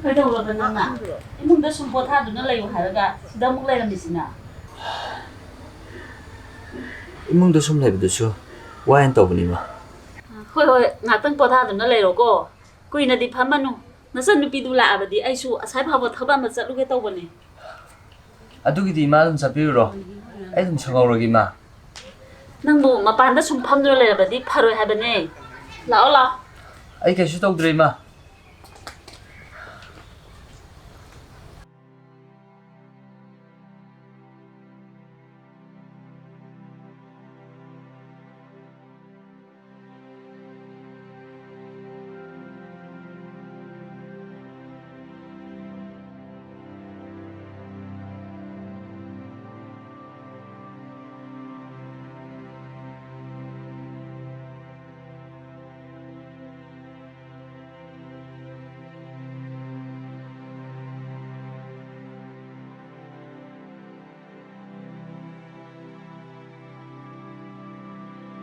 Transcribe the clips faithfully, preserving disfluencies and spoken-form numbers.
ꯀꯩꯗꯧꯔꯕ ꯅꯪꯅ? ꯏꯃꯨꯡꯗ ꯁꯨꯝ ꯄꯣꯊꯥꯗꯨꯅ ꯂꯩꯌꯨ ꯍꯥꯏꯔꯒ ꯁꯤꯗ ꯑꯃꯨꯛ ꯂꯩꯔꯝꯃꯤꯁꯤꯅ? ꯏꯃꯨꯡꯗ ꯁꯨꯝ ꯂꯩꯕꯗꯨꯁꯨ ꯋꯥꯏꯅ ꯇꯧꯕꯅꯤ, ꯏꯃꯥ꯫ ꯍꯣꯏ, ꯍꯣꯏ, ꯉꯥꯛꯇꯪ ꯄꯣꯊꯥꯗꯨꯅ ꯂꯩꯔꯣꯀꯣ꯫ ꯀꯨꯏꯅꯗꯤ ꯐꯝꯃꯅꯨ꯫ ꯅꯆꯟꯅꯨꯄꯤꯗꯨ ꯂꯥꯛꯑꯕꯗꯤ ꯑꯩꯁꯨ ꯑꯁꯥꯏ ꯐꯥꯎꯕ ꯊꯕꯛ ꯑꯃ ꯆꯠꯂꯨꯒꯦ ꯇꯧꯕꯅꯦ꯫ ꯑꯗꯨꯒꯤꯗꯤ ꯏꯃꯥ ꯑꯗꯨꯝ ꯆꯠꯄꯤꯔꯨꯔꯣ꯫ ꯑꯩ ꯑꯗꯨꯝ ꯁꯪꯍꯧꯔꯒꯦ, ꯏꯃꯥ꯫ ꯅꯪꯕꯨ ꯃꯄꯥꯟꯗ ꯁꯨꯝ ꯐꯝꯗꯨꯅ ꯂꯩꯔꯕꯗꯤ ꯐꯔꯣꯏ ꯍꯥꯏꯕꯅꯦ꯫ ꯂꯥꯛꯑꯣ, ꯂꯥꯛꯑꯣ꯫ ꯑꯩ ꯀꯩꯁꯨ ꯇꯧꯗ꯭ꯔꯦ, ꯏꯃꯥ꯫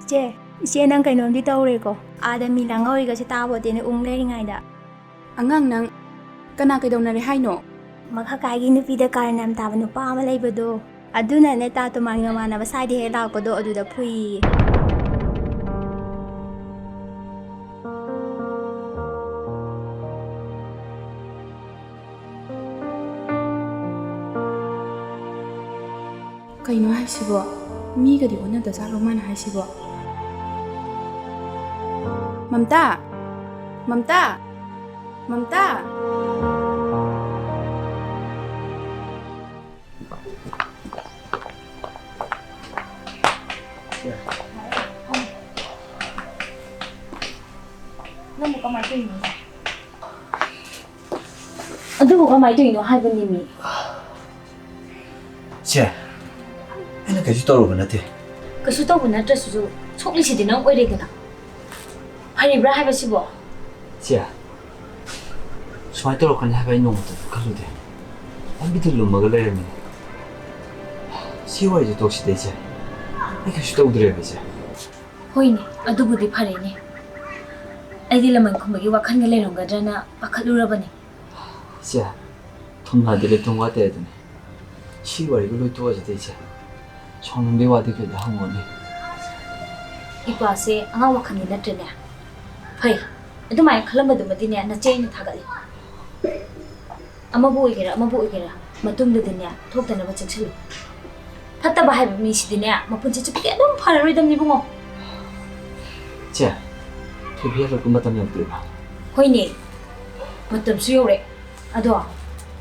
ꯏꯆꯦ, ꯏꯆꯦ, ꯅꯪ ꯀꯩꯅꯣꯝꯗꯤ ꯇꯧꯔꯦꯀꯣ? ꯑꯥꯗ ꯃꯤ ꯂꯥꯡꯍꯧꯔꯤꯒꯁꯦ ꯇꯥꯕꯣꯇꯦꯅꯦ, ꯎꯪ ꯂꯩꯔꯤꯉꯩꯗ꯫ ꯑꯉꯥꯡ ꯅꯪ, ꯀꯅꯥ ꯀꯩꯗꯧꯅꯔꯦ ꯍꯥꯏꯅꯣ? ꯃꯈꯥ ꯀꯥꯏꯒꯤ ꯅꯨꯄꯤꯗ ꯀꯥꯔꯟ ꯌꯥꯝ ꯇꯥꯕ ꯅꯨꯄꯥ ꯑꯃ ꯂꯩꯕꯗꯣ, ꯑꯗꯨꯅꯅꯦ ꯇꯥ ꯇꯨꯃꯥꯡꯒꯤ ꯃꯃꯥꯟꯅꯕ ꯁ꯭ꯋꯥꯏꯗ ꯍꯦꯛ ꯂꯥꯛꯄꯗꯣ ꯑꯗꯨꯗ ꯐꯨꯏꯌꯦ꯫ ꯀꯩꯅꯣ ꯍꯥꯏꯁꯤꯕꯣ? ꯃꯤꯒꯗꯤ ꯑꯣꯟꯅꯗꯖꯥꯠꯂꯣ ꯃꯥꯅ ꯍꯥꯏꯁꯤꯕꯣ? ꯃꯝꯇꯥ! ꯃꯝꯇꯥ! ꯃꯝꯇꯥ! ꯅꯪꯕꯨ ꯀꯃꯥꯏꯅ ꯇꯧꯔꯤꯅꯣ? ꯑꯗꯨꯕꯨ ꯀꯃꯥꯏꯅ ꯇꯧꯔꯤꯅꯣ ꯍꯥꯏꯕꯅꯤꯃꯤ꯫ ꯁꯦ, ꯑꯩꯅ ꯀꯩꯁꯨ ꯇꯧꯔꯨꯕ ꯅꯠꯇꯦ꯫ ꯀꯩꯁꯨ ꯇꯧꯕ ꯅꯠꯇ꯭ꯔꯁꯨ ꯁꯣꯛꯂꯤꯁꯤꯗꯤ ꯅꯪ ꯑꯣꯏꯔꯦꯗꯅ꯫ ꯐꯔꯤꯕ꯭ꯔꯥ ꯍꯥꯏꯕꯁꯤꯕꯣ? ꯁꯦ, ꯁꯨꯃꯥꯏꯅ ꯇꯧꯔꯛꯀꯅꯤ ꯍꯥꯏꯕ ꯑꯩ ꯅꯣꯡꯃꯇꯁꯨ ꯈꯜꯂꯨꯗꯦ꯫ ꯂꯝꯕꯤꯗ ꯂꯨꯝꯃꯒ ꯂꯩꯔꯝꯃꯤꯅꯦ꯫ ꯁꯤ ꯋꯥꯔꯤꯁꯦ ꯇꯣꯛꯁꯤꯗ, ꯏꯆꯦ꯫ ꯑꯩ ꯀꯩꯁꯨ ꯇꯧꯗ꯭ꯔꯦꯕ, ꯏꯆꯦ꯫ ꯍꯣꯏꯅꯦ, ꯑꯗꯨꯕꯨꯗꯤ ꯐꯔꯦꯅꯦ꯫ ꯑꯩꯗꯤ ꯂꯃꯟ ꯈꯨꯝꯕꯒꯤ ꯋꯥꯈꯜꯒ ꯂꯩꯔꯝꯒꯗ꯭ꯔꯅ ꯄꯥꯈꯠꯂꯨꯔꯕꯅꯤ꯫ ꯏꯆꯦ, ꯊꯨꯝꯅꯗꯤ ꯂꯩꯇꯨꯝ ꯋꯥꯠꯇꯦ ꯑꯗꯨꯅꯤ꯫ ꯁꯤ ꯋꯥꯔꯤꯒ ꯂꯣꯏ ꯇꯣꯛꯑꯁꯤꯗ ꯏꯆꯦ꯫ ꯁꯥꯎꯅꯤꯡꯕꯒꯤ ꯋꯥꯗꯤ ꯀꯩꯗ ꯍꯪꯉꯨꯅꯤ? ꯏꯄꯥꯁꯦ ꯑꯉꯥꯡ ꯋꯥꯈꯜꯗꯤ ꯅꯠꯇ꯭ꯔꯦꯅꯦ꯫ ꯐꯩ, ꯑꯗꯨꯃꯥꯏꯅ ꯈꯜꯂꯝꯕꯗꯨꯃꯗꯤꯅꯦ ꯅꯆꯦ ꯑꯩꯅ ꯊꯥꯒꯠꯂꯤ꯫ ꯑꯃꯕꯨ ꯑꯣꯏꯒꯦꯔꯥ ꯑꯃꯕꯨ ꯑꯣꯏꯒꯦꯔꯥ ꯃꯇꯨꯡꯗꯗꯤꯅꯦ ꯊꯣꯛꯇꯅꯕ ꯆꯦꯛꯁꯤꯜꯂꯨ꯫ ꯐꯠꯇꯕ ꯍꯥꯏꯕ ꯃꯤꯁꯤꯗꯤꯅꯦ ꯃꯄꯨꯟꯁꯤ ꯆꯨꯞꯄꯗꯤ ꯑꯗꯨꯝ ꯐꯔꯔꯣꯏꯗꯕꯅꯤ ꯏꯕꯨꯡꯉꯣ꯫ ꯆꯦ, ꯊꯣꯏꯕꯤ ꯍꯜꯂꯛꯄ ꯃꯇꯝ ꯌꯧꯗ꯭ꯔꯤꯕ? ꯍꯣꯏꯅꯦ, ꯃꯇꯝꯁꯨ ꯌꯧꯔꯦ꯫ ꯑꯗꯣ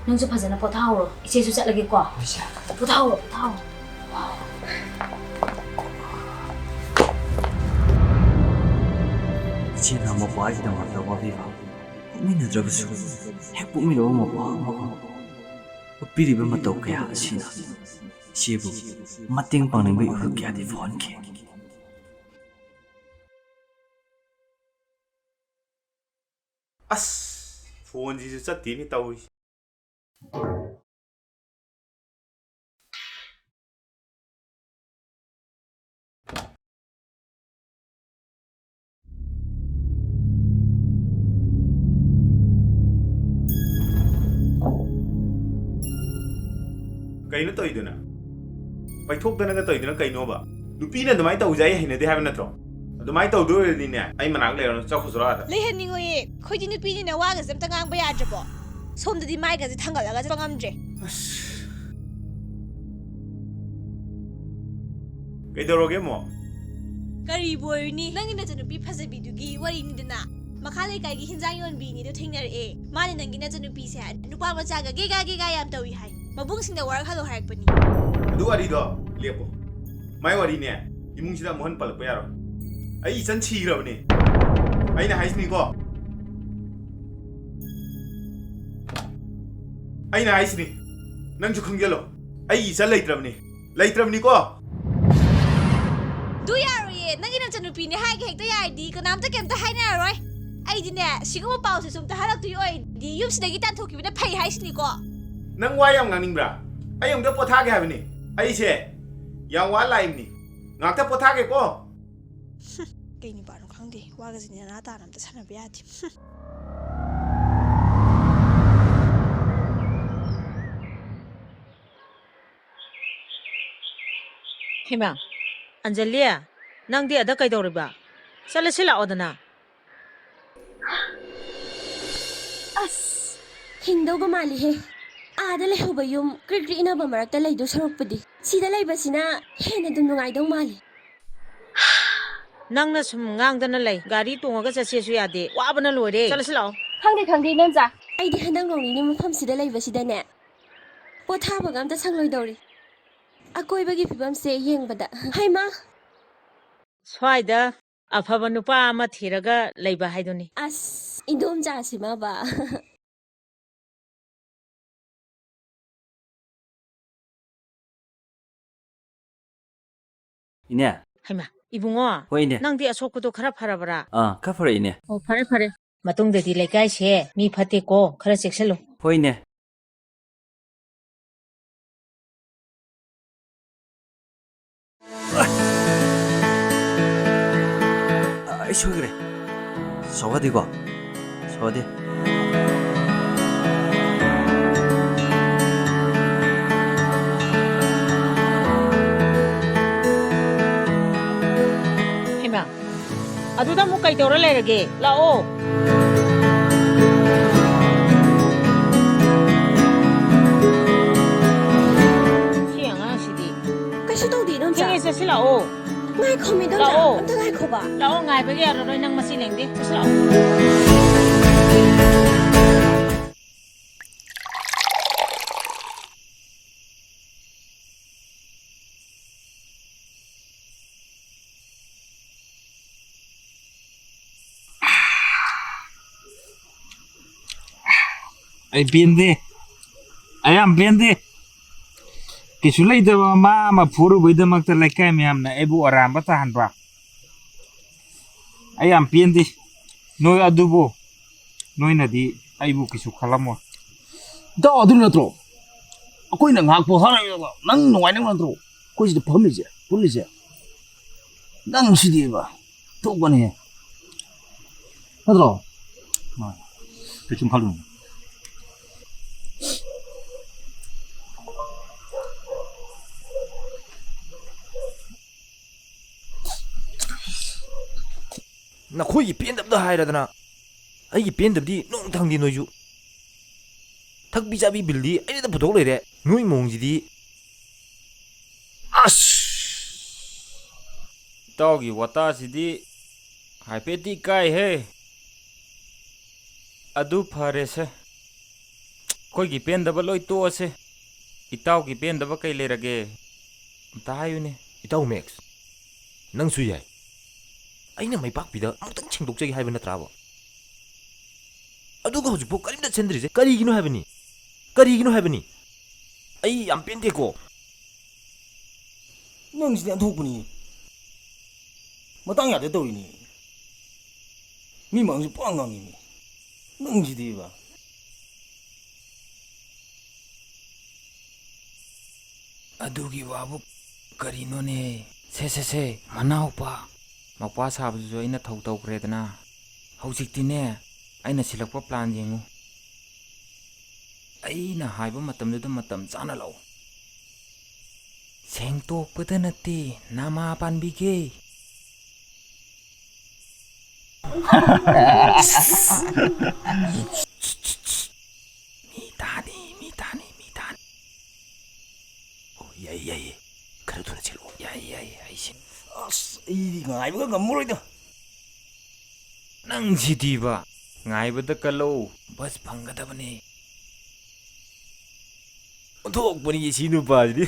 ꯅꯪꯁꯨ ꯐꯖꯅ ꯄꯣꯊꯥꯍꯧꯔꯣ, ꯏꯆꯦꯁꯨ ꯆꯠꯂꯒꯦꯀꯣ꯫ ꯍꯣꯏ ꯆꯦ꯫ ꯄꯣꯊꯥꯍꯧꯔꯣ, ꯄꯣꯊꯥꯍꯧꯔꯣ꯫ ꯏꯆꯦꯅ ꯃꯄꯥꯒꯤꯗꯃꯛꯇ ꯋꯥꯕꯤꯕ ꯄꯣꯛꯃꯤꯟꯅꯗ꯭ꯔꯕꯁꯨ ꯍꯦꯛ ꯄꯣꯛꯃꯤꯟꯅꯕ ꯃꯄꯥ ꯑꯃꯒꯨꯝ ꯎꯠꯄꯤꯔꯤꯕ ꯃꯇꯧ ꯀꯌꯥ ꯑꯁꯤꯅ ꯏꯆꯦꯕꯨ ꯃꯇꯦꯡ ꯄꯥꯡꯅꯤꯡꯕꯒꯤ ꯏꯍꯨꯜ ꯀꯌꯥꯗꯤ ꯐꯥꯎꯍꯟꯈꯤ꯫ ꯑꯁ, ꯐꯣꯟꯁꯤꯁꯨ ꯆꯠꯇꯦꯅꯦ ꯇꯧꯔꯤꯁꯦ꯫ ꯀꯩꯅꯣ ꯇꯧꯔꯤꯗꯨꯅ? ꯄꯩꯊꯣꯛꯇꯅꯒ ꯇꯧꯔꯤꯗꯨꯅ ꯀꯩꯅꯣꯕ? ꯅꯨꯄꯤꯅ ꯑꯗꯨꯃꯥꯏꯅ ꯇꯧꯕꯁꯦ ꯑꯩ ꯍꯩꯅꯗꯦ ꯍꯥꯏꯕ ꯅꯠꯇ꯭ꯔꯣ? ꯑꯗꯨꯃꯥꯏꯅ ꯇꯧꯗꯣꯏ ꯑꯣꯏꯔꯗꯤꯅꯦ, ꯑꯩ ꯃꯅꯥꯛ ꯂꯩꯔꯅꯨ, ꯆꯠꯈꯣ ꯆꯠꯂꯣ ꯑꯥꯗ꯫ ꯂꯩꯍꯟꯅꯤꯡꯉꯣꯏꯌꯦ, ꯑꯩꯈꯣꯏꯗꯤ ꯅꯨꯄꯤꯅꯤꯅ ꯋꯥꯒꯁꯦ ꯑꯝꯇ ꯉꯥꯡꯕ ꯌꯥꯗ꯭ꯔꯕꯣ? ꯁꯣꯝꯗꯗꯤ ꯃꯥꯏꯒꯁꯦ ꯊꯥꯡꯒꯠꯂꯒ ꯆꯠꯄ ꯉꯝꯗ꯭ꯔꯦ꯫ ꯑꯁ꯫ ꯀꯩꯗꯧꯔꯒꯦ ꯑꯃꯨꯛ? ꯀꯔꯤꯕꯨ ꯑꯣꯏꯔꯨꯅꯤ, ꯅꯪꯒꯤ ꯅꯆꯟꯅꯨꯄꯤ ꯐꯖꯕꯤꯗꯨꯒꯤ ꯋꯥꯔꯤꯅꯤꯗꯅ꯫ ꯃꯈꯥ ꯂꯩꯀꯥꯏꯒꯤ ꯍꯤꯟꯖꯥꯡ ꯌꯣꯟꯕꯤꯅꯤꯗꯣ ꯊꯦꯡꯅꯔꯛꯑꯦ꯫ ꯃꯥꯅ ꯅꯪꯒꯤ ꯅꯆꯟꯅꯨꯄꯤꯁꯦ ꯅꯨꯄꯥ ꯃꯆꯥꯒ ꯒꯦꯒꯥ ꯒꯦꯒꯥ ꯌꯥꯝ ꯇꯧꯏ ꯍꯥꯏ꯫ ꯃꯕꯨꯡꯁꯤꯡꯗ ꯋꯥꯔꯛꯍꯜꯂꯣ ꯍꯥꯏꯔꯛꯄꯅꯤ꯫ ꯑꯗꯨ ꯋꯥꯔꯤꯗꯣ ꯂꯦꯞꯄꯣ꯫ ꯃꯥꯏ ꯋꯥꯔꯤꯅꯦ ꯏꯃꯨꯡꯁꯤꯗ ꯑꯃꯨꯛ ꯍꯟꯅ ꯄꯜꯂꯛꯄ ꯌꯥꯔꯣꯏ꯫ ꯑꯩ ꯏꯆꯟ ꯁꯤꯈ꯭ꯔꯕꯅꯦ꯫ ꯑꯩꯅ ꯍꯥꯏꯁꯤꯅꯤꯀꯣ꯫ ꯑꯩꯅ ꯍꯥꯏꯁꯤꯅꯤ꯫ ꯅꯪꯁꯨ ꯈꯪꯖꯜꯂꯣ꯫ ꯑꯩ ꯏꯆꯟ ꯂꯩꯇ꯭ꯔꯕꯅꯤ꯫ ꯂꯩꯇ꯭ꯔꯕꯅꯤꯀꯣ꯫ ꯑꯗꯨ ꯌꯥꯔꯣꯏꯌꯦ꯫ ꯅꯪꯒꯤ ꯅꯆꯟꯅꯨꯄꯤꯅꯦ ꯍꯥꯏꯒꯦ ꯍꯦꯛꯇ ꯌꯥꯔꯗꯤ ꯀꯅꯥꯝꯇ ꯀꯩꯝꯇ ꯍꯥꯏꯅꯔꯔꯣꯏ꯫ ꯑꯩꯗꯤꯅꯦ, ꯁꯤꯒꯨꯝꯕ ꯄꯥꯎꯁꯦ ꯁꯨꯝ ꯇꯥꯍꯜꯂꯛꯇꯣꯏ ꯑꯣꯏꯔꯗꯤ ꯌꯨꯝꯁꯤꯗꯒꯤ ꯇꯥꯟꯊꯣꯛꯈꯤꯕꯅ ꯐꯩ ꯍꯥꯏꯁꯤꯅꯤꯀꯣ꯫ ꯅꯪ ꯋꯥ ꯌꯥꯝ ꯉꯥꯡꯅꯤꯡꯕ꯭ꯔꯥ? ꯑꯩ ꯑꯃꯨꯛꯇ ꯄꯣꯊꯥꯒꯦ ꯍꯥꯏꯕꯅꯤ꯫ ꯑꯩꯁꯦ ꯌꯥꯝ ꯋꯥ ꯂꯥꯛꯏꯕꯅꯤ꯫ ꯉꯥꯛꯇ ꯄꯣꯊꯥꯒꯦꯀꯣ꯫ ꯀꯩ ꯅꯨꯄꯥꯅꯣ ꯈꯪꯗꯦ꯫ ꯈꯪꯗꯦ, ꯋꯥꯒꯁꯦ ꯅꯦꯅꯥ ꯇꯥꯅ ꯑꯝꯇ ꯁꯥꯟꯅꯕ ꯌꯥꯗꯦ꯫ ꯍꯨꯝ꯫ ꯍꯩꯃꯥ, ꯑꯟꯖꯂꯤ, ꯅꯪꯗꯤ ꯑꯗ ꯀꯩꯗꯧꯔꯤꯕ? ꯆꯠꯂꯁꯤ ꯂꯥꯛꯑꯣꯗꯅ꯫ ꯑꯁ, ꯍꯤꯡꯗꯧꯒ ꯃꯥꯜꯂꯤꯍꯦ꯫ ꯑꯥꯗ ꯂꯩꯍꯧꯕ ꯌꯨꯝ ꯀ꯭ꯔꯤꯛ ꯀ꯭ꯔꯤꯛ ꯏꯟꯅꯕ ꯃꯔꯛꯇ ꯂꯩꯗꯧ ꯁꯔꯨꯛꯄꯨꯗꯤ ꯁꯤꯗ ꯂꯩꯕꯁꯤꯅ ꯍꯦꯟꯅ ꯑꯗꯨꯝ ꯅꯨꯡꯉꯥꯏꯗꯧ ꯃꯥꯜꯂꯤ꯫ ꯅꯪꯅ ꯁꯨꯝ ꯉꯥꯡꯗꯅ ꯂꯩ꯫ ꯒꯥꯔꯤ ꯇꯣꯡꯉꯒ ꯆꯠꯁꯦꯁꯨ ꯌꯥꯗꯦ꯫ ꯋꯥꯕꯅ ꯂꯣꯏꯔꯦ꯫ ꯆꯠꯂꯁꯤ ꯂꯥꯛꯑꯣ꯫ ꯈꯪꯗꯦ, ꯈꯪꯗꯦ, ꯏꯟꯗꯣꯝꯆꯥ꯫ ꯑꯩꯗꯤ ꯍꯟꯗꯛ ꯅꯣꯡ ꯅꯤꯅꯤ ꯃꯐꯝꯁꯤꯗ ꯂꯩꯕꯁꯤꯗꯅꯦ, ꯄꯣꯊꯥꯕꯒ ꯑꯝꯇ ꯁꯪꯂꯣꯏꯗꯧꯔꯤ꯫ ꯑꯀꯣꯏꯕꯒꯤ ꯐꯤꯕꯝꯁꯦ ꯌꯦꯡꯕꯗ꯫ ꯍꯩꯃꯥ! ꯁ꯭ꯋꯥꯏꯗ ꯑꯐꯕ ꯅꯨꯄꯥ ꯑꯃ ꯊꯤꯔꯒ ꯂꯩꯕ ꯍꯥꯏꯗꯨꯅꯤ꯫ ꯑꯁ, ꯏꯟꯗꯣꯝꯆꯥꯁꯤꯃꯕ꯫ ꯏꯅꯦ꯫ ꯍꯩꯃꯥ, ꯏꯕꯨꯡꯉꯣ, ꯍꯣꯏ, ꯏꯅꯦ꯫ ꯅꯪꯗꯤ ꯑꯁꯣꯛꯄꯗꯣ ꯈꯔ ꯐꯔꯕ꯭ꯔꯥ? ꯑꯥ, ꯈꯔ ꯐꯔꯦ, ꯏꯅꯦ꯫ ꯑꯣ, ꯐꯔꯦ, ꯐꯔꯦ꯫ ꯃꯇꯨꯡꯗꯗꯤ ꯂꯩꯀꯥꯏꯁꯦ ꯃꯤ ꯐꯠꯇꯦꯀꯣ, ꯈꯔ ꯆꯦꯛꯁꯤꯜꯂꯨ꯫ ꯍꯣꯏ, ꯏꯅꯦ꯫ ꯑꯩ ꯁꯣꯏꯈ꯭ꯔꯦ꯫ ꯁꯧꯍꯗꯦꯀꯣ? ꯁꯧꯍꯗꯦ꯫ ꯍꯩꯃꯥ, ꯑꯗꯨꯗ ꯑꯃꯨꯛ ꯀꯩ ꯇꯧꯔ ꯂꯩꯔꯒꯦ? ꯂꯥꯛꯑꯣ꯫ ꯁꯤ ꯑꯉꯥꯡꯁꯤꯗꯤ꯫ ꯀꯩꯁꯨ ꯇꯧꯗꯦ, ꯏꯗꯣꯝꯆꯥ꯫ ꯊꯦꯡꯉꯦ, ꯆꯠꯁꯤ ꯂꯥꯛꯑꯣ꯫ ꯉꯥꯏꯈꯣꯃꯤ, ꯏꯗꯣꯝꯆꯥ꯫ ꯂꯥꯛꯑꯣ꯫ ꯑꯝꯇ ꯉꯥꯏꯈꯣꯕ꯫ ꯂꯥꯛꯑꯣ, ꯉꯥꯏꯕꯒ ꯌꯥꯔꯔꯣꯏ ꯅꯪ ꯃꯁꯤ ꯂꯦꯡꯗꯦ꯫ ꯆꯠꯁꯤ ꯂꯥꯛꯑꯣ꯫ ꯑꯩ ꯄꯦꯟꯗꯦ꯫ ꯑꯩ ꯌꯥꯝ ꯄꯦꯟꯗꯦ꯫ ꯀꯩꯁꯨ ꯂꯩꯇꯕ ꯃꯃꯥ ꯑꯃ ꯐꯨꯔꯨꯕꯩꯗꯃꯛꯇ ꯂꯩꯀꯥꯏ ꯃꯌꯥꯝꯅ ꯑꯩꯕꯨ ꯑꯔꯥꯟꯕ ꯇꯥꯍꯟꯕ꯫ ꯑꯩ ꯌꯥꯝ ꯄꯦꯟꯗꯦ꯫ ꯅꯣꯏ ꯑꯗꯨꯕꯨ, ꯅꯣꯏꯅꯗꯤ ꯑꯩꯕꯨ ꯀꯩꯁꯨ ꯈꯜꯂꯝꯃꯣꯏ꯫ ꯏꯇꯥꯎ, ꯑꯗꯨ ꯅꯠꯇ꯭ꯔꯣ? ꯑꯩꯈꯣꯏꯅ ꯉꯥꯏꯍꯥꯛ ꯄꯣꯊꯥꯔꯒ ꯅꯪ ꯅꯨꯡꯉꯥꯏꯅꯕ ꯅꯠꯇ꯭ꯔꯣ ꯑꯩꯈꯣꯏ ꯁꯤꯗ ꯐꯝꯃꯤꯁꯦ, ꯄꯨꯜꯂꯤꯁꯦ? ꯅꯪ ꯁꯤꯗꯤꯕ, ꯇꯣꯛꯄꯅꯦꯍꯦ꯫ ꯅꯠꯇ꯭ꯔꯣ? ꯃꯥꯅꯦ꯫ ꯀꯩꯁꯨꯝ ꯈꯜꯂꯨꯅꯨ꯫ ꯅꯈꯣꯏꯒꯤ ꯄꯦꯟꯗꯕꯗ ꯍꯥꯏꯔꯗꯅ, ꯑꯩꯒꯤ ꯄꯦꯟꯗꯕꯗꯤ ꯅꯣꯡ ꯊꯪꯗꯦ ꯅꯣꯏꯁꯨ꯫ ꯊꯛꯄꯤ ꯆꯥꯕꯤ ꯕꯤꯜꯗꯤ ꯑꯩꯅ ꯄꯨꯊꯣꯛ ꯂꯩꯔꯦ꯫ ꯅꯣꯏ ꯃꯑꯣꯡꯁꯤꯗꯤ꯫ ꯑꯁ! ꯏꯇꯥꯎꯒꯤ ꯋꯥꯇꯥꯁꯤꯗꯤ ꯍꯥꯏꯐꯦꯠꯇꯤ ꯏꯀꯥꯏꯍꯦ꯫ ꯑꯗꯨ ꯐꯔꯦꯁꯦ꯫ ꯑꯩꯈꯣꯏꯒꯤ ꯄꯦꯟꯗꯕ ꯂꯣꯏ ꯇꯣꯛꯑꯁꯦ꯫ ꯏꯇꯥꯎꯒꯤ ꯄꯦꯟꯗꯕ ꯀꯩ ꯂꯩꯔꯒꯦ? ꯑꯝꯇ ꯍꯥꯏꯌꯨꯅꯦ꯫ ꯏꯇꯥꯎ ꯃꯦꯛꯁ, ꯅꯪꯁꯨ ꯌꯥꯏ꯫ ꯑꯩꯅ ꯃꯩꯄꯥꯛꯄꯤꯗ ꯑꯃꯨꯛꯇꯪ ꯁꯦꯡꯗꯣꯛꯆꯒꯦ ꯍꯥꯏꯕ ꯅꯠꯇ꯭ꯔꯥꯕ? ꯑꯗꯨꯒ ꯍꯧꯖꯤꯛꯐꯥꯎ ꯀꯔꯤꯝꯇ ꯁꯦꯝꯗ꯭ꯔꯤꯁꯦ ꯀꯔꯤꯒꯤꯅꯣ ꯍꯥꯏꯕꯅꯤ? ꯀꯔꯤꯒꯤꯅꯣ ꯍꯥꯏꯕꯅꯤ? ꯑꯩ ꯌꯥꯝ ꯄꯦꯟꯗꯦꯀꯣ꯫ ꯅꯪꯁꯤꯗꯤ ꯑꯣꯟꯊꯣꯛꯄꯅꯤ꯫ ꯃꯇꯥꯡ ꯌꯥꯗ ꯇꯧꯔꯤꯅꯤ꯫ ꯃꯤ ꯃꯥꯡꯁꯨ ꯄꯨꯡꯉꯥꯡ ꯉꯥꯡꯉꯤꯅꯤ꯫ ꯅꯪꯁꯤꯗꯤꯕ꯫ ꯑꯗꯨꯒꯤ ꯋꯥꯕꯨ ꯀꯔꯤꯅꯣꯅꯦ? ꯁꯦ, ꯁꯦ, ꯁꯦ, ꯃꯅꯥꯎꯄꯥ꯫ ꯃꯄꯥ ꯁꯥꯕꯗꯨꯁꯨ ꯑꯩꯅ ꯊꯧ ꯇꯧꯈ꯭ꯔꯦꯗꯅ꯫ ꯍꯧꯖꯤꯛꯇꯤꯅꯦ, ꯑꯩꯅ ꯁꯤꯜꯂꯛꯄ ꯄ꯭ꯂꯥꯟ ꯌꯦꯡꯉꯨ꯫ ꯑꯩꯅ ꯍꯥꯏꯕ ꯃꯇꯝꯗꯨꯗ ꯃꯇꯝ ꯆꯥꯅ ꯂꯥꯛꯎ꯫ ꯁꯦꯡꯇꯣꯛꯄꯗ ꯅꯠꯇꯦ, ꯅꯃꯥ ꯄꯥꯟꯕꯤꯒꯦ꯫ ꯃꯤ ꯇꯥꯅꯤ, ꯃꯤ ꯇꯥꯅꯤ, ꯃꯤ ꯇꯥꯅꯤ꯫ ꯑꯣ, ꯌꯥꯏꯌꯦ, ꯌꯥꯏꯌꯦ꯫ ꯈꯔ ꯊꯨꯅ ꯆꯦꯜꯂꯛꯑꯣ꯫ ꯌꯥꯏꯌꯦ, ꯌꯥꯏꯌꯦ, ꯑꯩꯁꯦ꯫ ꯑꯁ, ꯑꯩꯗꯤ ꯉꯥꯏꯕꯒ ꯉꯝꯃꯔꯣꯏꯗ꯫ ꯅꯪꯁꯤꯗꯤꯕ, ꯉꯥꯏꯕꯗ ꯀꯜꯂꯣ, ꯕꯁ ꯐꯪꯒꯗꯕꯅꯤ꯫ ꯑꯣꯟꯊꯣꯛꯄꯅꯤ ꯁꯤ ꯅꯨꯄꯥꯁꯤꯗꯤ꯫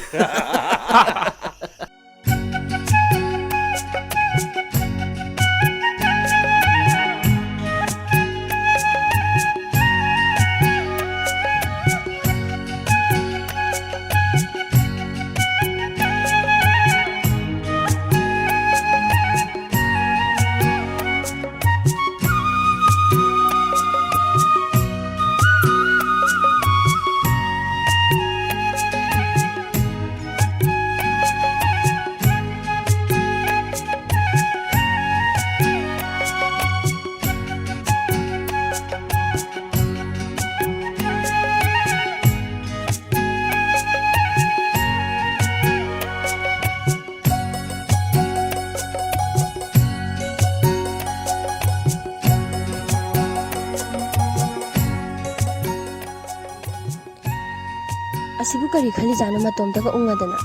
ꯑꯁꯤꯕꯨ ꯀꯔꯤ ꯈꯜꯂꯤꯖꯥꯠꯅꯣ ꯃꯇꯣꯝꯇꯒ ꯎꯪꯉꯗꯅ?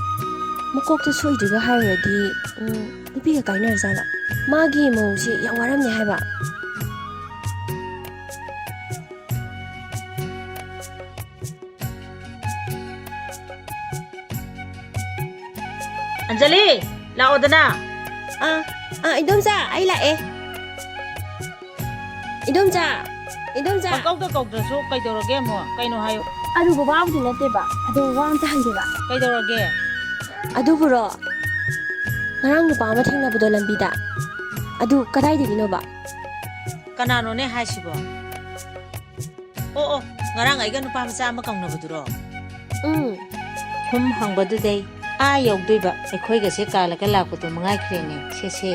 ꯃꯀꯣꯛꯇ ꯁꯣꯏꯗ꯭ꯔꯤꯒ ꯍꯥꯏꯔꯨꯔꯗꯤ, ꯎꯝ, ꯅꯨꯄꯤꯒ ꯀꯥꯏꯅꯔꯖꯥꯠꯂ? ꯃꯥꯒꯤ ꯃꯧꯁꯤ ꯌꯥꯝ ꯋꯥꯔꯝꯅꯤ ꯍꯥꯏꯕ꯫ ꯑꯟꯖꯂꯤ, ꯂꯥꯛꯑꯣꯗꯅ꯫ ꯑꯥ, ꯑꯥ, ꯏꯗꯣꯝꯆꯥ, ꯑꯩ ꯂꯥꯛꯑꯦ꯫ ꯏꯗꯣꯝꯆꯥ, ꯏꯗꯣꯝꯆꯥ꯫ ꯄꯪꯀꯧꯗ ꯀꯧꯗ꯭ꯔꯁꯨ ꯀꯩꯗꯧꯔꯒꯦ ꯑꯃꯨꯛ? ꯀꯩꯅꯣ ꯍꯥꯏꯌꯨ꯫ ꯑꯗꯨ ꯕꯕꯥꯕꯨꯗꯤ ꯅꯠꯇꯦꯕ, ꯑꯗꯣ ꯋꯥ ꯑꯝꯇ ꯍꯪꯒꯦꯕ꯫ ꯀꯩꯗꯧꯔꯒꯦ? ꯑꯗꯨꯕꯨꯔꯣ, ꯉꯔꯥꯡ ꯅꯨꯄꯥ ꯑꯃ ꯊꯦꯡꯅꯕꯗꯣ ꯂꯝꯕꯤꯗ, ꯑꯗꯨ ꯀꯗꯥꯏꯗꯒꯤꯅꯣꯕ? ꯀꯅꯥꯅꯣꯅꯦ ꯍꯥꯏꯁꯤꯕꯣ? ꯑꯣ, ꯑꯣ, ꯉꯔꯥꯡ ꯑꯩꯒ ꯅꯨꯄꯥ ꯃꯆꯥ ꯑꯃ ꯀꯧꯅꯕꯗꯨꯔꯣ? ꯎꯝ꯫ ꯁꯨꯝ ꯍꯪꯕꯗꯨꯗꯩ ꯑꯥ ꯌꯧꯗꯣꯏꯕ ꯑꯩꯈꯣꯏꯒꯁꯦ ꯀꯥꯜꯂꯒ ꯂꯥꯛꯄꯗꯣ ꯃꯉꯥꯏꯈ꯭ꯔꯦꯅꯦ꯫ ꯁꯦ, ꯁꯦ,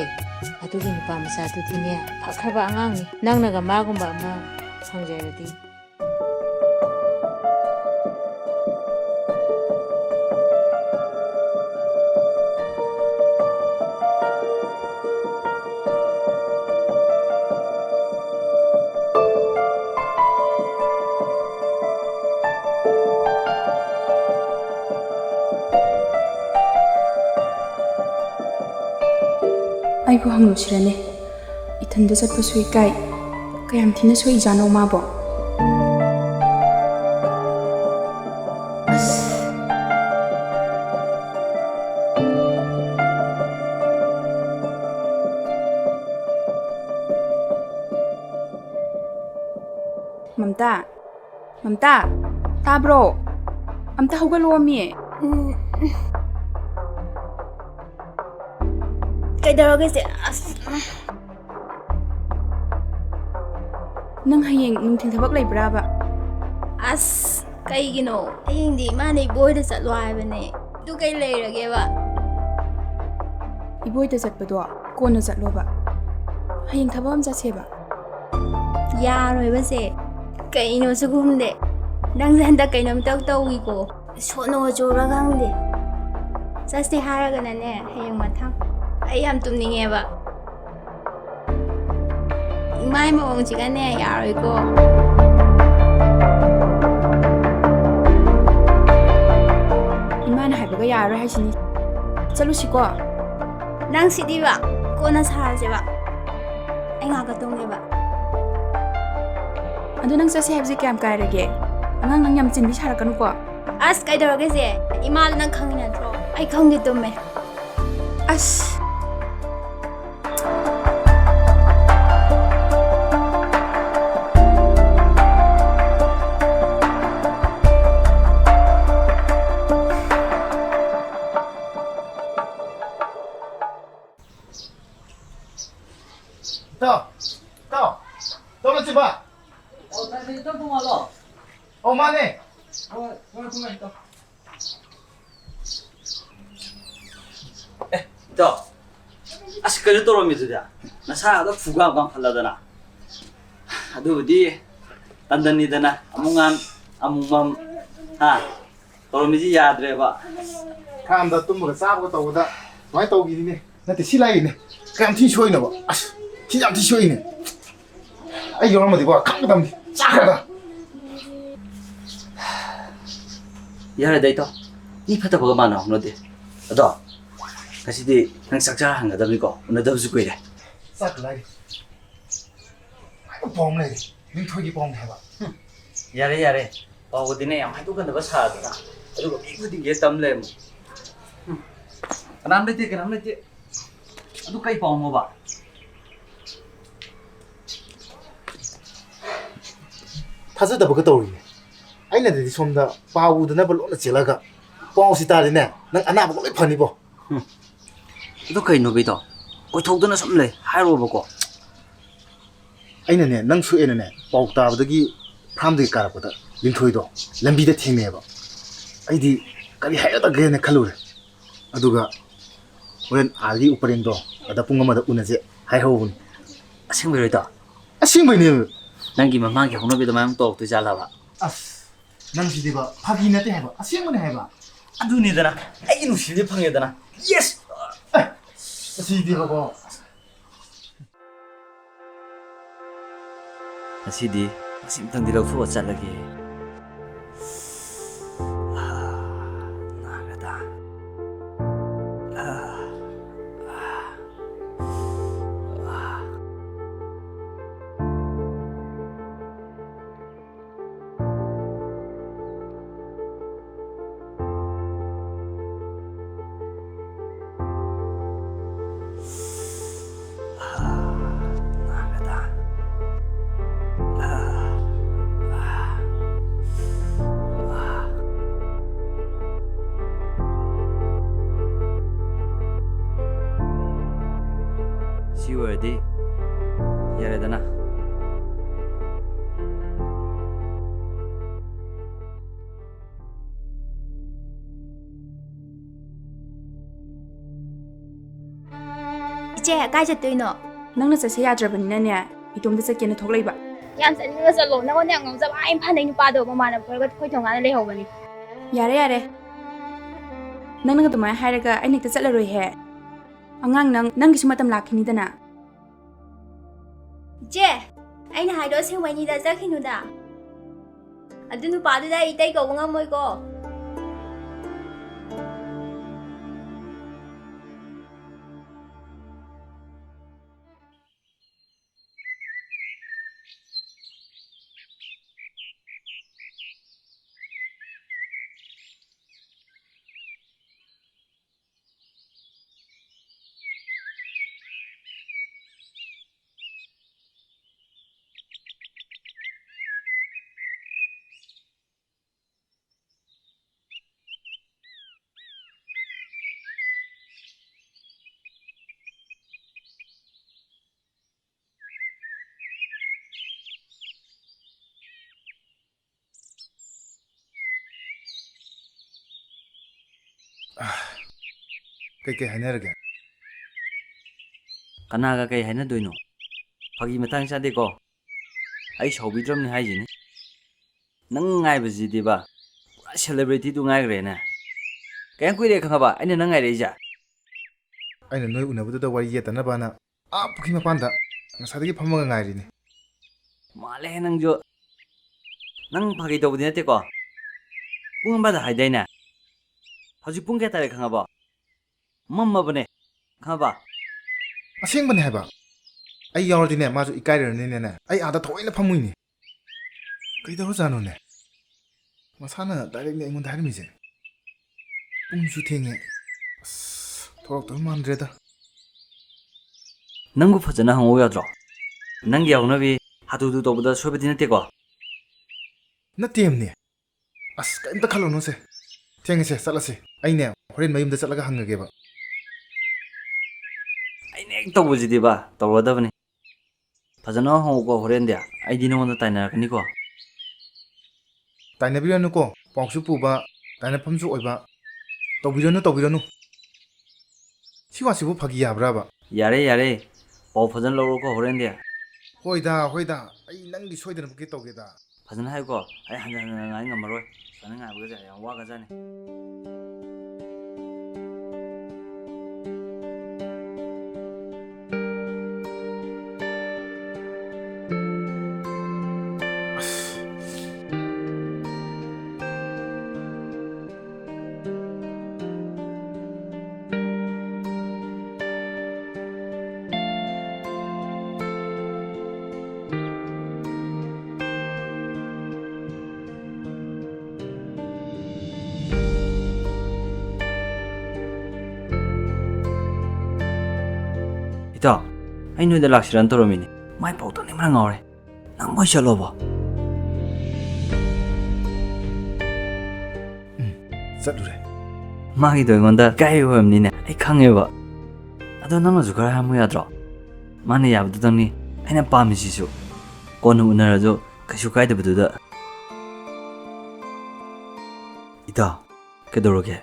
ꯑꯗꯨꯒꯤ ꯅꯨꯄꯥ ꯃꯆꯥꯗꯨꯗꯤꯅꯦ, ꯐꯈ꯭ꯔꯕ ꯑꯉꯥꯡꯅꯤ꯫ ꯅꯪꯅꯒ ꯃꯥꯒꯨꯝꯕ ꯑꯃ ꯐꯪꯖꯔꯗꯤ꯫ ꯑꯩꯕꯨ ꯍꯪꯂꯨꯁꯤꯔꯅꯦ? ꯏꯊꯟꯗ ꯆꯠꯄꯁꯨ ꯏꯀꯥꯏ꯫ ꯀꯌꯥꯝ ꯊꯤꯅ ꯁꯣꯛꯏꯖꯥꯠꯅꯣ ꯃꯥꯕꯣ? ꯑꯁ꯫ ꯃꯝꯇꯥ, ꯃꯝꯇꯥ, ꯇꯥꯕ꯭ꯔꯣ? ꯑꯝꯇ ꯍꯧꯒꯠꯂꯛꯑꯣꯃꯤ꯫ ꯎꯝ꯫ ꯀꯩꯗꯧꯔꯒꯦ ꯆꯦ? ꯑꯁ꯫ ꯅꯪ ꯍꯌꯦꯡ ꯅꯨꯡꯊꯤꯜ ꯊꯕꯛ ꯂꯩꯕ꯭ꯔꯥꯕ? ꯑꯁ, ꯀꯩꯒꯤꯅꯣ? ꯍꯌꯦꯡꯗꯤ ꯏꯃꯥꯅ ꯏꯕꯣꯏꯗ ꯆꯠꯂꯣ ꯍꯥꯏꯕꯅꯦ꯫ ꯑꯗꯨ ꯀꯩ ꯂꯩꯔꯒꯦꯕ? ꯏꯕꯣꯏꯗ ꯆꯠꯄꯗꯣ ꯀꯣꯟꯅ ꯆꯠꯂꯣꯕ꯫ ꯍꯌꯦꯡ ꯊꯕꯛ ꯑꯃ ꯆꯠꯁꯦꯕ꯫ ꯌꯥꯔꯣꯏꯕ ꯆꯦ꯫ ꯀꯩꯅꯣ ꯁꯤꯒꯨꯝꯗꯦ? ꯅꯪꯁꯦ ꯍꯟꯗꯛ ꯀꯩꯅꯣꯝ ꯏꯇꯧ ꯇꯧꯏꯀꯣ꯫ ꯁꯣꯅꯣ ꯆꯨꯔ ꯈꯪꯗꯦ꯫ ꯆꯠꯁꯦ ꯍꯥꯏꯔꯒꯅꯅꯦ, ꯍꯌꯦꯡ ꯃꯊꯪ꯫ ꯑꯩ ꯌꯥꯝ ꯇꯨꯝꯅꯤꯡꯉꯦꯕ꯫ ꯏꯃꯥꯏ ꯃꯑꯣꯡꯁꯤꯒꯅꯦ, ꯌꯥꯔꯣꯏꯀꯣ꯫ ꯌꯥꯔꯔꯣꯏ ꯍꯥꯏꯁꯤꯅꯤ꯫ ꯆꯠꯂꯨꯁꯤꯀꯣ꯫ ꯅꯪ ꯁꯤꯗꯤꯕ, ꯀꯣꯟꯅ ꯁꯥꯔꯁꯦꯕ꯫ ꯑꯩ ꯉꯥꯏꯍꯥꯛꯀ ꯇꯨꯝꯒꯦꯕ꯫ ꯑꯗꯨ ꯅꯪ ꯆꯠꯁꯦ ꯍꯥꯏꯕꯁꯦ ꯀꯌꯥꯝ ꯀꯥꯏꯔꯒꯦ? ꯑꯉꯥꯡ ꯅꯪ ꯌꯥꯝ ꯆꯤꯟꯕꯤ ꯁꯥꯔꯛꯀꯅꯨꯀꯣ꯫ ꯑꯁ, ꯀꯩꯗꯧꯔꯒꯦ ꯆꯦ? ꯏꯃꯥꯗꯣ ꯅꯪ ꯈꯪꯉꯤ ꯅꯠꯇ꯭ꯔꯣ? ꯑꯩ ꯈꯪꯗꯦ, ꯇꯨꯝꯃꯦ꯫ ꯑꯁ꯫ ꯏꯇꯥꯎ, ꯏꯇꯥꯎ, ꯏꯇꯥꯎ ꯂꯟꯆꯦꯟꯕ꯫ ꯑꯣ, ꯇꯥꯏ, ꯏꯇꯥꯎ ꯊꯧꯕꯥꯜꯂꯣ? ꯑꯧ, ꯃꯥꯅꯦ꯫ ꯍꯣꯏ, ꯍꯣꯏ, ꯍꯣꯏ, ꯏꯇꯥꯎ꯫ ꯑꯦ, ꯏꯇꯥꯎ꯫ ꯑꯁ, ꯀꯩꯅꯣ ꯇꯧꯔꯝꯃꯤꯗꯨꯗꯤ? ꯅꯁꯥꯗꯣ ꯐꯨꯒꯥ ꯀꯥꯡꯈꯠꯂꯗꯅ꯫ ꯑꯗꯨꯕꯨꯗꯤ ꯇꯟꯗꯟꯅꯤꯗꯅ, ꯑꯃꯨꯛ ꯉꯥꯟ, ꯑꯃꯨꯛ ꯃꯝ, ꯍꯥ? ꯇꯧꯔꯝꯃꯤꯁꯤ ꯌꯥꯗ꯭ꯔꯦꯕ꯫ ꯈꯥꯝꯗ ꯇꯨꯝꯕꯒ ꯆꯥꯕꯒ ꯇꯧꯕꯗ ꯑꯗꯨꯃꯥꯏꯅ ꯇꯧꯈꯤꯅꯤꯅꯦ꯫ ꯅꯠꯇꯦ, ꯁꯤ ꯂꯥꯏꯔꯤꯅꯦ꯫ ꯀꯌꯥꯝ ꯊꯤ ꯁꯣꯏꯅꯣꯕ? ꯑꯁ, ꯁꯤ ꯌꯥꯝ ꯊꯤ ꯁꯣꯏꯅꯦ꯫ ꯑꯩ ꯌꯥꯎꯔꯝꯃꯗꯤꯀꯣ, ꯈꯪꯒꯗꯕꯅꯤ꯫ ꯆꯥꯈ꯭ꯔꯗ꯫ ꯌꯥꯔꯦꯗ, ꯏꯇꯥꯎ꯫ ꯃꯤ ꯐꯠꯇꯕꯒ ꯃꯥꯟꯅ ꯍꯧꯅꯗꯦ꯫ ꯑꯗꯣ, ꯉꯁꯤꯗꯤ ꯅꯪ ꯆꯥꯛ ꯆꯥꯔ ꯍꯪꯒꯗꯕꯅꯤꯀꯣ꯫ ꯎꯅꯗꯕꯁꯨ ꯀꯨꯏꯔꯦ꯫ ꯆꯥꯛ ꯂꯥꯏꯔꯤ꯫ ꯅꯨꯡꯉꯥꯏꯕ ꯄꯥꯎ ꯑꯃ ꯂꯩꯔꯦ꯫ ꯂꯤꯟꯊꯣꯏꯒꯤ ꯄꯥꯎꯅꯦ ꯍꯥꯏꯕ꯫ ꯍꯨꯝ, ꯌꯥꯔꯦ, ꯌꯥꯔꯦ꯫ ꯄꯥꯎꯒꯗꯤꯅꯦ ꯌꯥꯝ ꯍꯥꯏꯗꯣꯛꯀꯟꯗꯕ ꯁꯥꯗꯅ꯫ ꯑꯗꯨꯒ ꯃꯤ ꯈꯨꯗꯤꯡꯒꯤ ꯇꯝ ꯂꯩꯔꯝꯃꯣ꯫ ꯍꯨꯝ, ꯀꯅꯥꯝ ꯂꯩꯇꯦ, ꯀꯅꯥꯝ ꯂꯩꯇꯦ꯫ ꯑꯗꯨ ꯀꯩ ꯄꯥꯎꯅꯣꯕ? ꯊꯥꯖꯗꯕꯒ ꯇꯧꯔꯤꯅꯦ꯫ ꯑꯩꯅꯗꯤ ꯁꯣꯝꯗ ꯄꯥꯎ ꯎꯗꯅꯕ ꯂꯣꯠꯅ ꯆꯦꯜꯂꯒ ꯄꯥꯎꯁꯤ ꯇꯥꯔꯤꯅꯦ, ꯅꯪ ꯑꯅꯥꯕꯒ ꯂꯣꯏ ꯐꯅꯤꯕꯣ꯫ ꯍꯨꯝ꯫ ꯑꯗꯨ ꯀꯩꯅꯣꯕ ꯏꯇꯥꯎ? ꯀꯣꯏꯊꯣꯛꯇꯅ ꯁꯨꯝ ꯂꯩ ꯍꯥꯏꯔꯣꯕꯀꯣ꯫ ꯑꯩꯅꯅꯦ, ꯅꯪ ꯁꯣꯛꯑꯦꯅꯅꯦ ꯄꯥꯎ ꯇꯥꯕꯗꯒꯤ ꯐꯥꯔꯝꯗꯒꯤ ꯀꯥꯔꯛꯄꯗ ꯂꯤꯟꯊꯣꯏꯗꯣ ꯂꯝꯕꯤꯗ ꯊꯦꯡꯅꯩꯑꯕ꯫ ꯑꯩꯗꯤ ꯀꯔꯤ ꯍꯥꯏꯔꯛꯑꯒꯦꯅ ꯈꯜꯂꯨꯔꯦ꯫ ꯑꯗꯨꯒ ꯍꯣꯔꯦꯟ ꯑꯥꯒꯤ ꯎꯄꯔꯦꯡꯗꯣ ꯑꯗ ꯄꯨꯡ ꯑꯃꯗ ꯎꯅꯁꯦ ꯍꯥꯏꯍꯧꯕꯅꯤ꯫ ꯑꯁꯦꯡꯕꯩꯔꯣ ꯏꯇꯥꯎ? ꯑꯁꯦꯡꯕꯩꯅꯦ꯫ ꯅꯪꯒꯤ ꯃꯃꯥꯡꯒꯤ ꯍꯧꯅꯕꯤ ꯑꯗꯨꯃꯥꯏꯅ ꯑꯃꯨꯛ ꯇꯧꯔꯛꯇꯣꯏ ꯖꯥꯠꯂꯕ? ꯑꯁ, ꯅꯪꯁꯤꯗꯤꯕ ꯐꯥꯒꯤ ꯅꯠꯇꯦ ꯍꯥꯏꯕ, ꯑꯁꯦꯡꯕꯅꯦ ꯍꯥꯏꯕ꯫ ꯑꯗꯨꯅꯤꯗꯅ, ꯑꯩꯒꯤ ꯅꯨꯡꯁꯤꯕꯗꯤ ꯐꯪꯉꯦꯗꯅ꯫ Yes! ꯑꯦ, ꯑꯁꯤꯗꯤꯕꯀꯣ꯫ ꯉꯁꯤꯗꯤ ꯃꯁꯤ ꯑꯝꯇꯪꯗꯤ ꯂꯧꯊꯣꯛꯑ ꯆꯠꯂꯒꯦ꯫ ꯑꯥ, ꯅꯥꯒꯗ꯫ ꯗꯤ ꯌꯥꯔꯦꯗꯅ꯫ ꯏꯆꯦ, ꯀꯥꯏ ꯆꯠꯇꯣꯏꯅꯣ? ꯅꯪꯅ ꯆꯠꯁꯦ ꯌꯥꯗ꯭ꯔꯕꯅꯤꯅꯅꯦ, ꯏꯇꯣꯝꯇ ꯆꯠꯀꯦꯅ ꯊꯣꯛꯂꯛꯏꯕ꯫ ꯌꯥꯝ ꯆꯠꯅꯤꯡꯉ ꯆꯠꯂꯣ, ꯅꯉꯣꯟꯗ ꯌꯥꯝ ꯉꯥꯎꯖꯕ ꯑꯥ ꯏꯝꯐꯥꯜꯗꯩ ꯅꯨꯄꯥꯗꯣ ꯃꯃꯥꯟꯅꯕ ꯈꯔꯒ ꯑꯩꯈꯣꯏ ꯊꯣꯡꯒꯥꯟꯗ ꯂꯩꯍꯧꯕꯅꯤ꯫ ꯌꯥꯔꯦ, ꯌꯥꯔꯦ, ꯅꯪꯅꯒ ꯑꯗꯨꯃꯥꯏꯅ ꯍꯥꯏꯔꯒ ꯑꯩꯅ ꯍꯦꯛꯇ ꯆꯠꯂꯔꯣꯏꯍꯦ꯫ ꯑꯉꯥꯡ, ꯅꯪ, ꯅꯪꯒꯤꯁꯨ ꯃꯇꯝ ꯂꯥꯛꯈꯤꯅꯤꯗꯅ꯫ ꯏꯆꯦ, ꯑꯩꯅ ꯍꯥꯏꯗꯣ ꯑꯁꯦꯡꯕꯩꯅꯤꯗ, ꯆꯠꯈꯤꯅꯨꯗ꯫ ꯑꯗꯨ ꯅꯨꯄꯥꯗꯨꯗ ꯑꯩ ꯏꯇꯩ ꯀꯧꯕ ꯉꯝꯃꯣꯏꯀꯣ꯫ ꯀꯩꯀꯩ ꯍꯥꯏꯅꯔꯒꯦ? ꯀꯅꯥꯒ ꯀꯩ ꯍꯥꯏꯅꯗꯣꯏꯅꯣ? ꯐꯥꯒꯤ ꯃꯇꯥꯡ ꯆꯥꯗꯦꯀꯣ꯫ ꯑꯩ ꯁꯥꯎꯕꯤꯗ꯭ꯔꯕꯅꯤ ꯍꯥꯏꯁꯤꯅꯤ꯫ ꯅꯪ ꯉꯥꯏꯕꯁꯤꯗꯤꯕ, ꯄꯨꯔꯥ celebrityꯗꯨ ꯉꯥꯏꯈ꯭ꯔꯦꯅꯦ꯫ ꯀꯌꯥꯝ ꯀꯨꯏꯔꯦ ꯈꯪꯉꯕ ꯑꯩꯅ ꯅꯪ ꯉꯥꯏꯔꯛꯏꯁꯦ? ꯑꯩꯅ ꯅꯣꯏ ꯎꯅꯕꯗꯨꯗ ꯋꯥꯔꯤ ꯌꯦꯠꯇꯅꯕꯅ ꯑꯥ ꯄꯨꯈ꯭ꯔꯤ ꯃꯄꯥꯟꯗ ꯉꯁꯥꯏꯗꯒꯤ ꯐꯝꯃꯒ ꯉꯥꯏꯔꯤꯅꯤ꯫ ꯃꯥꯜꯂꯦꯍꯦ ꯅꯪꯁꯨ꯫ ꯅꯪ ꯐꯥꯒꯤ ꯇꯧꯕꯗꯤ ꯅꯠꯇꯦꯀꯣ? ꯄꯨꯡ ꯑꯃꯗ ꯍꯥꯏꯗꯥꯏꯅꯦ? ꯍꯧꯖꯤꯛ ꯄꯨꯡ ꯀꯌꯥ ꯇꯥꯔꯦ ꯈꯪꯉꯕꯣ? ꯃꯝꯃꯕꯅꯦ, ꯈꯪꯉꯕ? ꯑꯁꯦꯡꯕꯅꯦ ꯍꯥꯏꯕ꯫ ꯑꯩ ꯌꯥꯎꯔꯗꯤꯅꯦ, ꯃꯥꯁꯨ ꯏꯀꯥꯏꯔꯅꯤꯅꯦ꯫ ꯑꯩ ꯑꯥꯗ ꯊꯑꯣꯏꯅ ꯐꯝꯃꯨꯏꯅꯦ꯫ ꯀꯩꯗꯧꯔꯖꯥꯠꯅꯣꯅꯦ? ꯃꯁꯥꯅ directꯅꯦ ꯑꯩꯉꯣꯟꯗ ꯍꯥꯏꯔꯝꯃꯤꯁꯦ꯫ ꯄꯨꯡꯁꯨ ꯊꯦꯡꯉꯦ꯫ ꯑꯁ, ꯊꯣꯛꯂꯛꯇꯧ ꯃꯥꯟꯗ꯭ꯔꯦꯗ꯫ ꯅꯪꯕꯨ ꯐꯖꯅ ꯍꯪꯉꯧ ꯌꯥꯗ꯭ꯔꯣ? ꯅꯪꯒꯤ ꯌꯥꯎꯅꯕꯤ ꯍꯥꯊꯨ ꯍꯥꯊꯨ ꯇꯧꯕꯗ ꯁꯣꯏꯕꯗꯤ ꯅꯠꯇꯦꯀꯣ? ꯅꯠꯇꯦꯝꯅꯦ꯫ ꯑꯁ, ꯀꯩꯝꯇ ꯈꯜꯂꯨꯅꯨꯁꯦ꯫ ꯊꯦꯡꯉꯁꯦ, ꯆꯠꯂꯁꯦ꯫ ꯑꯩꯅꯦ, ꯍꯣꯔꯦꯟ ꯃꯌꯨꯝꯗ ꯆꯠꯂꯒ ꯍꯪꯉꯒꯦꯕ꯫ ꯑꯩꯅ ꯍꯦꯛ ꯇꯧꯕꯁꯤꯗꯤꯕ ꯇꯧꯔꯗꯕꯅꯤ꯫ ꯐꯖꯅ ꯍꯪꯉꯨꯀꯣ ꯍꯣꯔꯦꯟꯗꯤ꯫ ꯑꯩꯗꯤ ꯅꯉꯣꯟꯗ ꯇꯥꯏꯅꯔꯛꯀꯅꯤꯀꯣ꯫ ꯇꯥꯏꯅꯕꯤꯔꯅꯨꯀꯣ, ꯄꯥꯎꯁꯨ ꯄꯨꯕ, ꯇꯥꯏꯅꯐꯝꯁꯨ ꯑꯣꯏꯕ꯫ ꯇꯧꯕꯤꯔꯅꯨ, ꯇꯧꯕꯤꯔꯅꯨ꯫ ꯁꯤ ꯋꯥꯁꯤꯕꯨ ꯐꯥꯒꯤ ꯌꯥꯕ꯭ꯔꯕ? ꯌꯥꯔꯦ, ꯌꯥꯔꯦ꯫ ꯄꯥꯎ ꯐꯖꯅ ꯂꯧꯔꯣꯀꯣ ꯍꯣꯔꯦꯟꯗꯤ꯫ ꯍꯣꯏꯗ, ꯍꯣꯏꯗ꯫ ꯑꯩ ꯅꯪꯒꯤ ꯁꯣꯏꯗꯅꯕꯒꯤ ꯇꯧꯒꯦꯗ꯫ ꯐꯖꯅ ꯍꯥꯏꯌꯨꯀꯣ꯫ ꯑꯩ ꯍꯟꯖꯟ ꯍꯟꯖꯟ ꯉꯥꯏ ꯉꯝꯃꯔꯣꯏ꯫ ꯁꯨꯃꯥꯏꯅ ꯉꯥꯏꯕꯒꯁꯦ ꯌꯥꯝ ꯋꯥꯒ꯭ꯔꯖꯥꯠꯅꯤ꯫ ꯏꯇꯥꯎ, ꯑꯩ ꯅꯣꯏꯗ ꯂꯥꯛꯁꯤꯔꯅ ꯇꯧꯔꯝꯃꯤꯅꯤ꯫ ꯃꯥꯏ ꯄꯥꯎ ꯇꯥꯅꯤꯡꯕꯅ ꯉꯥꯎꯔꯦ꯫ ꯅꯪ ꯃꯣꯏ ꯆꯠꯂꯣꯕ? ꯎꯝ, ꯆꯠꯂꯨꯔꯦ꯫ ꯃꯥꯒꯤꯗꯣ ꯑꯩꯉꯣꯟꯗ ꯏꯀꯥꯏ ꯑꯣꯏꯔꯝꯅꯤꯅꯦ, ꯑꯩ ꯈꯪꯉꯦꯕ꯫ ꯑꯗꯣ ꯅꯪꯅꯁꯨ ꯈꯔ ꯍꯥꯏꯔꯝꯃꯨ ꯌꯥꯗ꯭ꯔꯣ? ꯃꯥꯅ ꯌꯥꯕꯗꯨꯗꯪꯅꯤ ꯑꯩꯅ ꯄꯥꯝꯃꯤꯁꯤꯁꯨ꯫ ꯀꯣꯟꯅ ꯎꯅꯔꯁꯨ ꯀꯩꯁꯨ ꯀꯥꯏꯗꯕꯗꯨꯗ꯫ ꯏꯇꯥꯎ, ꯀꯩꯗꯧꯔꯒꯦ?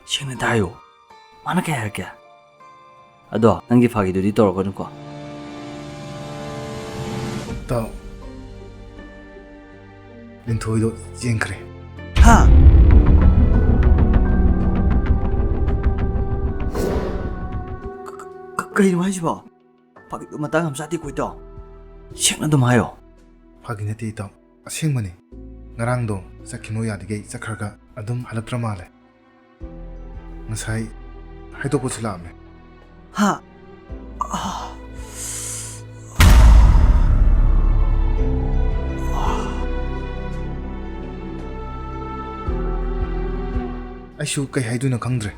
ꯁꯦꯡꯅ ꯇꯥꯏꯌꯣ꯫ ꯃꯥꯅ ꯀꯩ ꯍꯥꯏꯔꯛꯀꯦ? ꯑꯗꯣ ꯅꯪꯒꯤ ꯐꯥꯒꯤꯗꯨꯗꯤ ꯇꯧꯔꯛꯀꯅꯨꯀꯣ꯫ ꯏꯇꯥꯎ, ꯂꯤꯟꯊꯣꯏꯗꯣ ꯆꯦꯟꯈ꯭ꯔꯦ꯫ ꯍꯥ? ꯀ-, ꯀ-, ꯀꯩꯅꯣ ꯍꯥꯏꯁꯤꯕꯣ? ꯐꯥꯒꯤꯗꯣ ꯃꯇꯥꯡ ꯌꯥꯝ ꯆꯥꯗꯦꯀꯣ ꯏꯇꯥꯎ꯫ ꯁꯦꯡꯅ ꯑꯗꯨꯝ ꯍꯥꯏꯌꯣ꯫ ꯐꯥꯒꯤ ꯅꯠꯇꯦ ꯏꯇꯥꯎ, ꯑꯁꯦꯡꯕꯅꯤ꯫ ꯉꯔꯥꯡꯗꯣ ꯆꯠꯈꯤꯅꯨ ꯌꯥꯗ꯭ꯔꯤꯉꯩ ꯆꯠꯈ꯭ꯔꯒ ꯑꯗꯨꯝ ꯍꯜꯂꯛꯇ꯭ꯔ ꯃꯥꯜꯂꯦ꯫ ꯉꯁꯥꯏ ꯍꯥꯏꯗꯣꯛꯄꯁꯨ ꯂꯥꯛꯑꯝꯃꯦ꯫ ꯍꯥ? ꯑꯩꯁꯨ ꯀꯩ ꯍꯥꯏꯗꯣꯏꯅꯣ ꯈꯪꯗ꯭ꯔꯦ꯫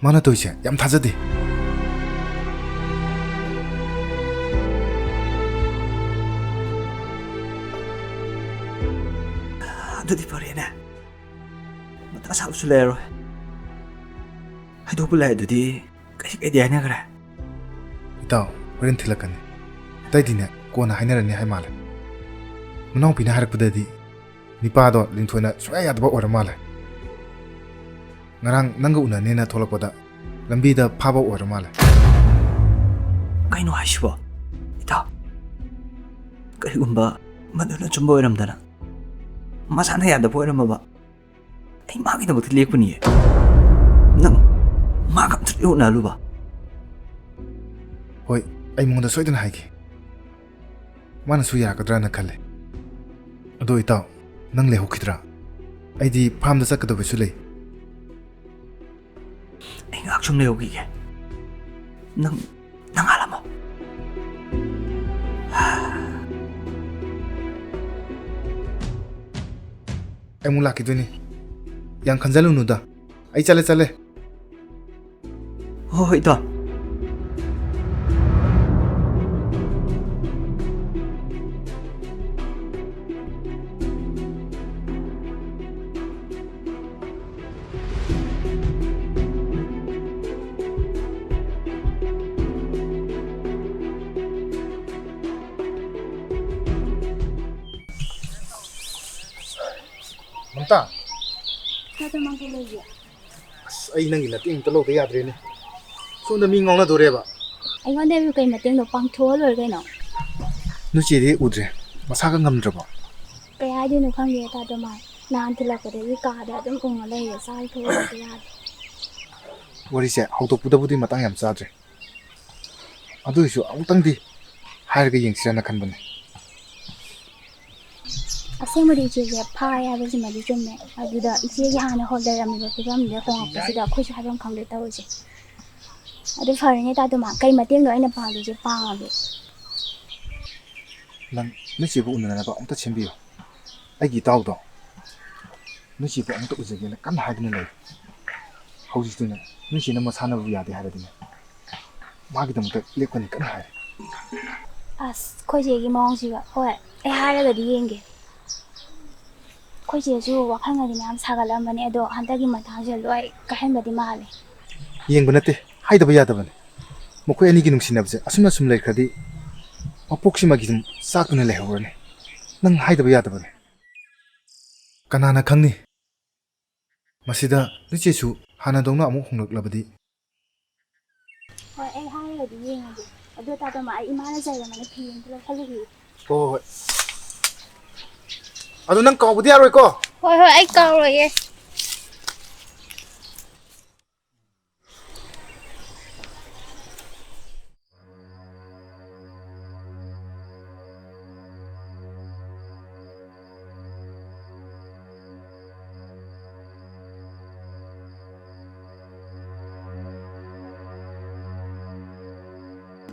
ꯃꯥꯅ ꯇꯧꯔꯤꯁꯦ ꯌꯥꯝ ꯊꯥꯖꯗꯦ꯫ ꯑꯗꯨꯗꯤ ꯐꯔꯦꯅꯦ꯫ ꯃꯊꯥ ꯁꯥꯕꯁꯨ ꯂꯩꯔꯔꯣꯏ꯫ ꯍꯥꯏꯗꯣꯛꯄ ꯂꯥꯛꯑꯦ ꯑꯗꯨꯗꯤ ꯀꯩ ꯀꯩꯗꯤ ꯍꯥꯏꯅꯈ꯭ꯔꯦ? ꯏꯇꯥꯎ, ꯍꯣꯔꯦꯟ ꯊꯤꯜꯂꯛꯀꯅꯤ꯫ ꯑꯇꯩꯗꯤꯅꯦ, ꯀꯣꯟꯅ ꯍꯥꯏꯅꯔꯅꯤ ꯍꯥꯏ ꯃꯥꯜꯂꯦ꯫ ꯃꯅꯥꯎꯄꯤꯅ ꯍꯥꯏꯔꯛꯄꯗꯗꯤ ꯅꯤꯄꯥꯗꯣ ꯂꯤꯟꯊꯣꯏꯅ ꯁꯨꯡꯌꯥ ꯌꯥꯗꯕ ꯑꯣꯏꯔ ꯃꯥꯜꯂꯦ꯫ ꯉꯔꯥꯡ ꯅꯪꯒ ꯎꯅꯅꯦꯅ ꯊꯣꯛꯂꯛꯄꯗ ꯂꯝꯕꯤꯗ ꯐꯥꯕ ꯑꯣꯏꯔ ꯃꯥꯜꯂꯦ꯫ ꯀꯩꯅꯣ ꯍꯥꯏꯁꯤꯕꯣ? ꯏꯇꯥꯎ, ꯀꯔꯤꯒꯨꯝꯕ ꯃꯗꯨꯅ ꯑꯆꯨꯝꯕ ꯑꯣꯏꯔꯝꯗꯅ, ꯃꯁꯥꯅ ꯌꯥꯗꯕ ꯑꯣꯏꯔꯝꯃꯕ, ꯑꯩ ꯃꯥꯒꯤꯗꯃꯛꯇ ꯂꯦꯞꯀꯅꯤꯌꯦ꯫ ꯅꯪ ꯃꯥꯒ ꯑꯝꯇ ꯂꯣꯏꯅꯍꯜꯂꯨꯕ꯫ ꯍꯣꯏ, ꯑꯩ ꯃꯉꯣꯟꯗ ꯁꯣꯏꯗꯅ ꯍꯥꯏꯒꯦ꯫ ꯃꯥꯅꯁꯨ ꯌꯥꯔꯛꯀꯗ꯭ꯔꯥꯅ ꯈꯜꯂꯦ꯫ ꯑꯗꯣ ꯏꯇꯥꯎ, ꯅꯪ ꯂꯩꯍꯧꯈꯤꯗ꯭ꯔꯥ? ꯑꯩꯗꯤ ꯐꯥꯔꯝꯗ ꯆꯠꯀꯗꯕꯁꯨ ꯂꯩ꯫ ꯑꯩ ꯉꯥꯏꯍꯥꯛ ꯁꯨꯝ ꯂꯩꯍꯧꯈꯤꯒꯦ꯫ ꯅꯪ, ꯅꯪ ꯍꯥꯜꯂꯝꯃꯣ꯫ ꯑꯩ ꯑꯃꯨꯛ ꯂꯥꯛꯈꯤꯗꯣꯏꯅꯤ꯫ ꯌꯥꯝ ꯈꯟꯖꯜꯂꯨꯅꯨꯗ꯫ ꯑꯩ ꯆꯠꯂꯦ, ꯆꯠꯂꯦ꯫ ꯍꯣꯏ, ꯍꯣꯏ, ꯏꯇꯥꯎ꯫ ꯃꯝꯇꯥ꯫ ꯇꯥꯗ ꯃꯥꯡ ꯀꯩ ꯂꯩꯒꯦ? ꯑꯁ, ꯑꯩ ꯅꯪꯒꯤ ꯃꯇꯦꯡ ꯑꯝꯇ ꯂꯧꯗ ꯌꯥꯗ꯭ꯔꯦꯅꯦ꯫ ꯁꯣꯝꯗ ꯃꯤ ꯉꯥꯎꯅꯗꯣꯔꯦꯕ꯫ ꯑꯩꯉꯣꯟꯗꯕꯨ ꯀꯩ ꯃꯇꯦꯡꯅꯣ? ꯄꯥꯡꯊꯣꯛꯑ ꯂꯣꯏꯔꯦ ꯀꯩꯅꯣ꯫ ꯅꯣꯏ ꯆꯦꯗꯤ ꯎꯗ꯭ꯔꯦ? ꯃꯁꯥꯒ ꯉꯝꯗ꯭ꯔꯕꯣ? ꯀꯩ ꯍꯥꯏꯗꯣꯏꯅꯣ ꯈꯪꯗꯦ ꯇꯥꯗ ꯃꯥꯡ꯫ ꯅꯍꯥꯟ ꯊꯤꯜꯂꯛꯄꯗꯒꯤ ꯀꯥꯗ ꯑꯗꯨꯝ ꯎꯪꯉ ꯂꯩꯔꯦ, ꯆꯥꯕ ꯊꯛꯄ ꯑꯝꯇ ꯌꯥꯗꯦ꯫ ꯋꯥꯔꯤꯁꯦ ꯍꯧꯗꯣꯛꯄꯗꯕꯨꯗꯤ ꯃꯇꯥꯡ ꯌꯥꯝ ꯆꯥꯗ꯭ꯔꯦ꯫ ꯑꯗꯨꯏꯁꯨ ꯑꯃꯨꯛꯇꯪꯗꯤ ꯍꯥꯏꯔꯒ ꯌꯦꯡꯁꯤꯔꯅ ꯈꯟꯕꯅꯦ꯫ ꯑꯁꯦꯡꯕꯗꯤ ꯏꯆꯦꯁꯦ ꯐꯥꯔꯦ ꯍꯥꯏꯕꯁꯤꯃꯗꯤ ꯆꯨꯝꯃꯦ꯫ ꯑꯗꯨꯗ ꯏꯆꯦꯒꯤ ꯍꯥꯟꯅ ꯍꯣꯜ ꯂꯩꯔꯝꯃꯤꯕ ꯐꯤꯕꯝꯗꯨꯗ ꯍꯣꯡꯉꯛꯄꯁꯤꯗ ꯑꯩꯈꯣꯏꯁꯨ ꯍꯥꯏꯐꯝ ꯈꯪꯗꯦ ꯇꯧꯔꯤꯁꯦ꯫ ꯑꯗꯨ ꯐꯔꯦꯅꯦ ꯇꯥꯗ ꯃꯥꯡ, ꯀꯩ ꯃꯇꯦꯡꯅꯣ ꯑꯩꯅ ꯄꯥꯡꯗꯣꯏꯁꯦ? ꯄꯥꯡꯉꯒꯦ꯫ ꯅꯪ ꯅꯣꯏ ꯆꯦꯕꯨ ꯎꯅꯅꯕ ꯑꯝꯇ ꯁꯤꯟꯕꯤꯌꯨ꯫ ꯑꯩꯒꯤ ꯏꯇꯥꯎꯗꯣ ꯅꯣꯏ ꯆꯦꯕꯨ ꯑꯃꯨꯛꯇ ꯎꯖꯒꯦꯅ ꯀꯟꯅ ꯍꯥꯏꯗꯨꯅ ꯂꯩ꯫ ꯍꯧꯖꯤꯛꯇꯨꯅꯦ, ꯅꯣꯏ ꯆꯦꯅ ꯃꯁꯥꯅꯕꯨ ꯌꯥꯗꯦ ꯍꯥꯏꯔꯗꯤꯅꯦ, ꯃꯥꯒꯤꯗꯃꯛꯇ ꯂꯦꯞꯀꯅꯤ ꯀꯟꯅ ꯍꯥꯏꯔꯦ꯫ ꯑꯁ, ꯑꯩꯈꯣꯏ ꯆꯦꯒꯤ ꯃꯑꯣꯡꯁꯤꯒ꯫ ꯍꯣꯏ, ꯑꯩ ꯍꯥꯏꯔꯒꯗꯤ ꯌꯦꯡꯒꯦ꯫ ꯑꯩꯈꯣꯏ ꯆꯦꯁꯨ ꯋꯥꯈꯜꯒꯗꯤ ꯃꯌꯥꯝ ꯁꯥꯒꯠꯂꯝꯕꯅꯦ, ꯑꯗꯣ ꯍꯟꯗꯛꯀꯤ ꯃꯇꯥꯡꯁꯦ ꯂꯣꯏ ꯀꯥꯏꯍꯟꯕꯗꯤ ꯃꯥꯜꯂꯦ꯫ ꯌꯦꯡꯕ ꯅꯠꯇꯦ, ꯍꯥꯏꯗꯕ ꯌꯥꯗꯕꯅꯦ꯫ ꯃꯈꯣꯏ ꯑꯅꯤꯒꯤ ꯅꯨꯡꯁꯤꯅꯕꯁꯦ ꯑꯁꯨꯝꯅ ꯁꯨꯝ ꯂꯩꯈ꯭ꯔꯗꯤ ꯃꯄꯣꯛꯁꯤꯃꯒꯤ ꯑꯗꯨꯝ ꯆꯥꯛꯇꯨꯅ ꯂꯩꯍꯧꯔꯅꯤ꯫ ꯅꯪ ꯍꯥꯏꯗꯕ ꯌꯥꯗꯕꯅꯦ꯫ ꯀꯅꯥꯅ ꯈꯪꯅꯤ? ꯃꯁꯤꯗ ꯅꯣꯏ ꯆꯦꯁꯨ ꯍꯥꯟꯅꯗꯧꯅ ꯑꯃꯨꯛ ꯍꯣꯡꯂꯛꯂꯕꯗꯤ꯫ ꯍꯣꯏ, ꯑꯩ ꯍꯥꯏꯔꯒꯗꯤ ꯌꯦꯡꯉꯒꯦ꯫ ꯑꯗꯨ ꯇꯥꯇꯣꯝꯕ, ꯑꯩ ꯏꯃꯥꯅ ꯆꯩꯔꯝꯃꯅꯤ, ꯐꯤ ꯑꯝꯇ ꯂꯧꯁꯜꯂꯨꯈꯤꯒꯦ꯫ ꯍꯣꯏ, ꯍꯣꯏ, ꯍꯣꯏ꯫ ꯑꯗꯨ ꯅꯪ ꯀꯥꯎꯕꯗꯤ ꯌꯥꯔꯣꯏꯀꯣ꯫ ꯍꯣꯏ, ꯍꯣꯏ, ꯑꯩ ꯀꯥꯎꯔꯣꯏꯌꯦ꯫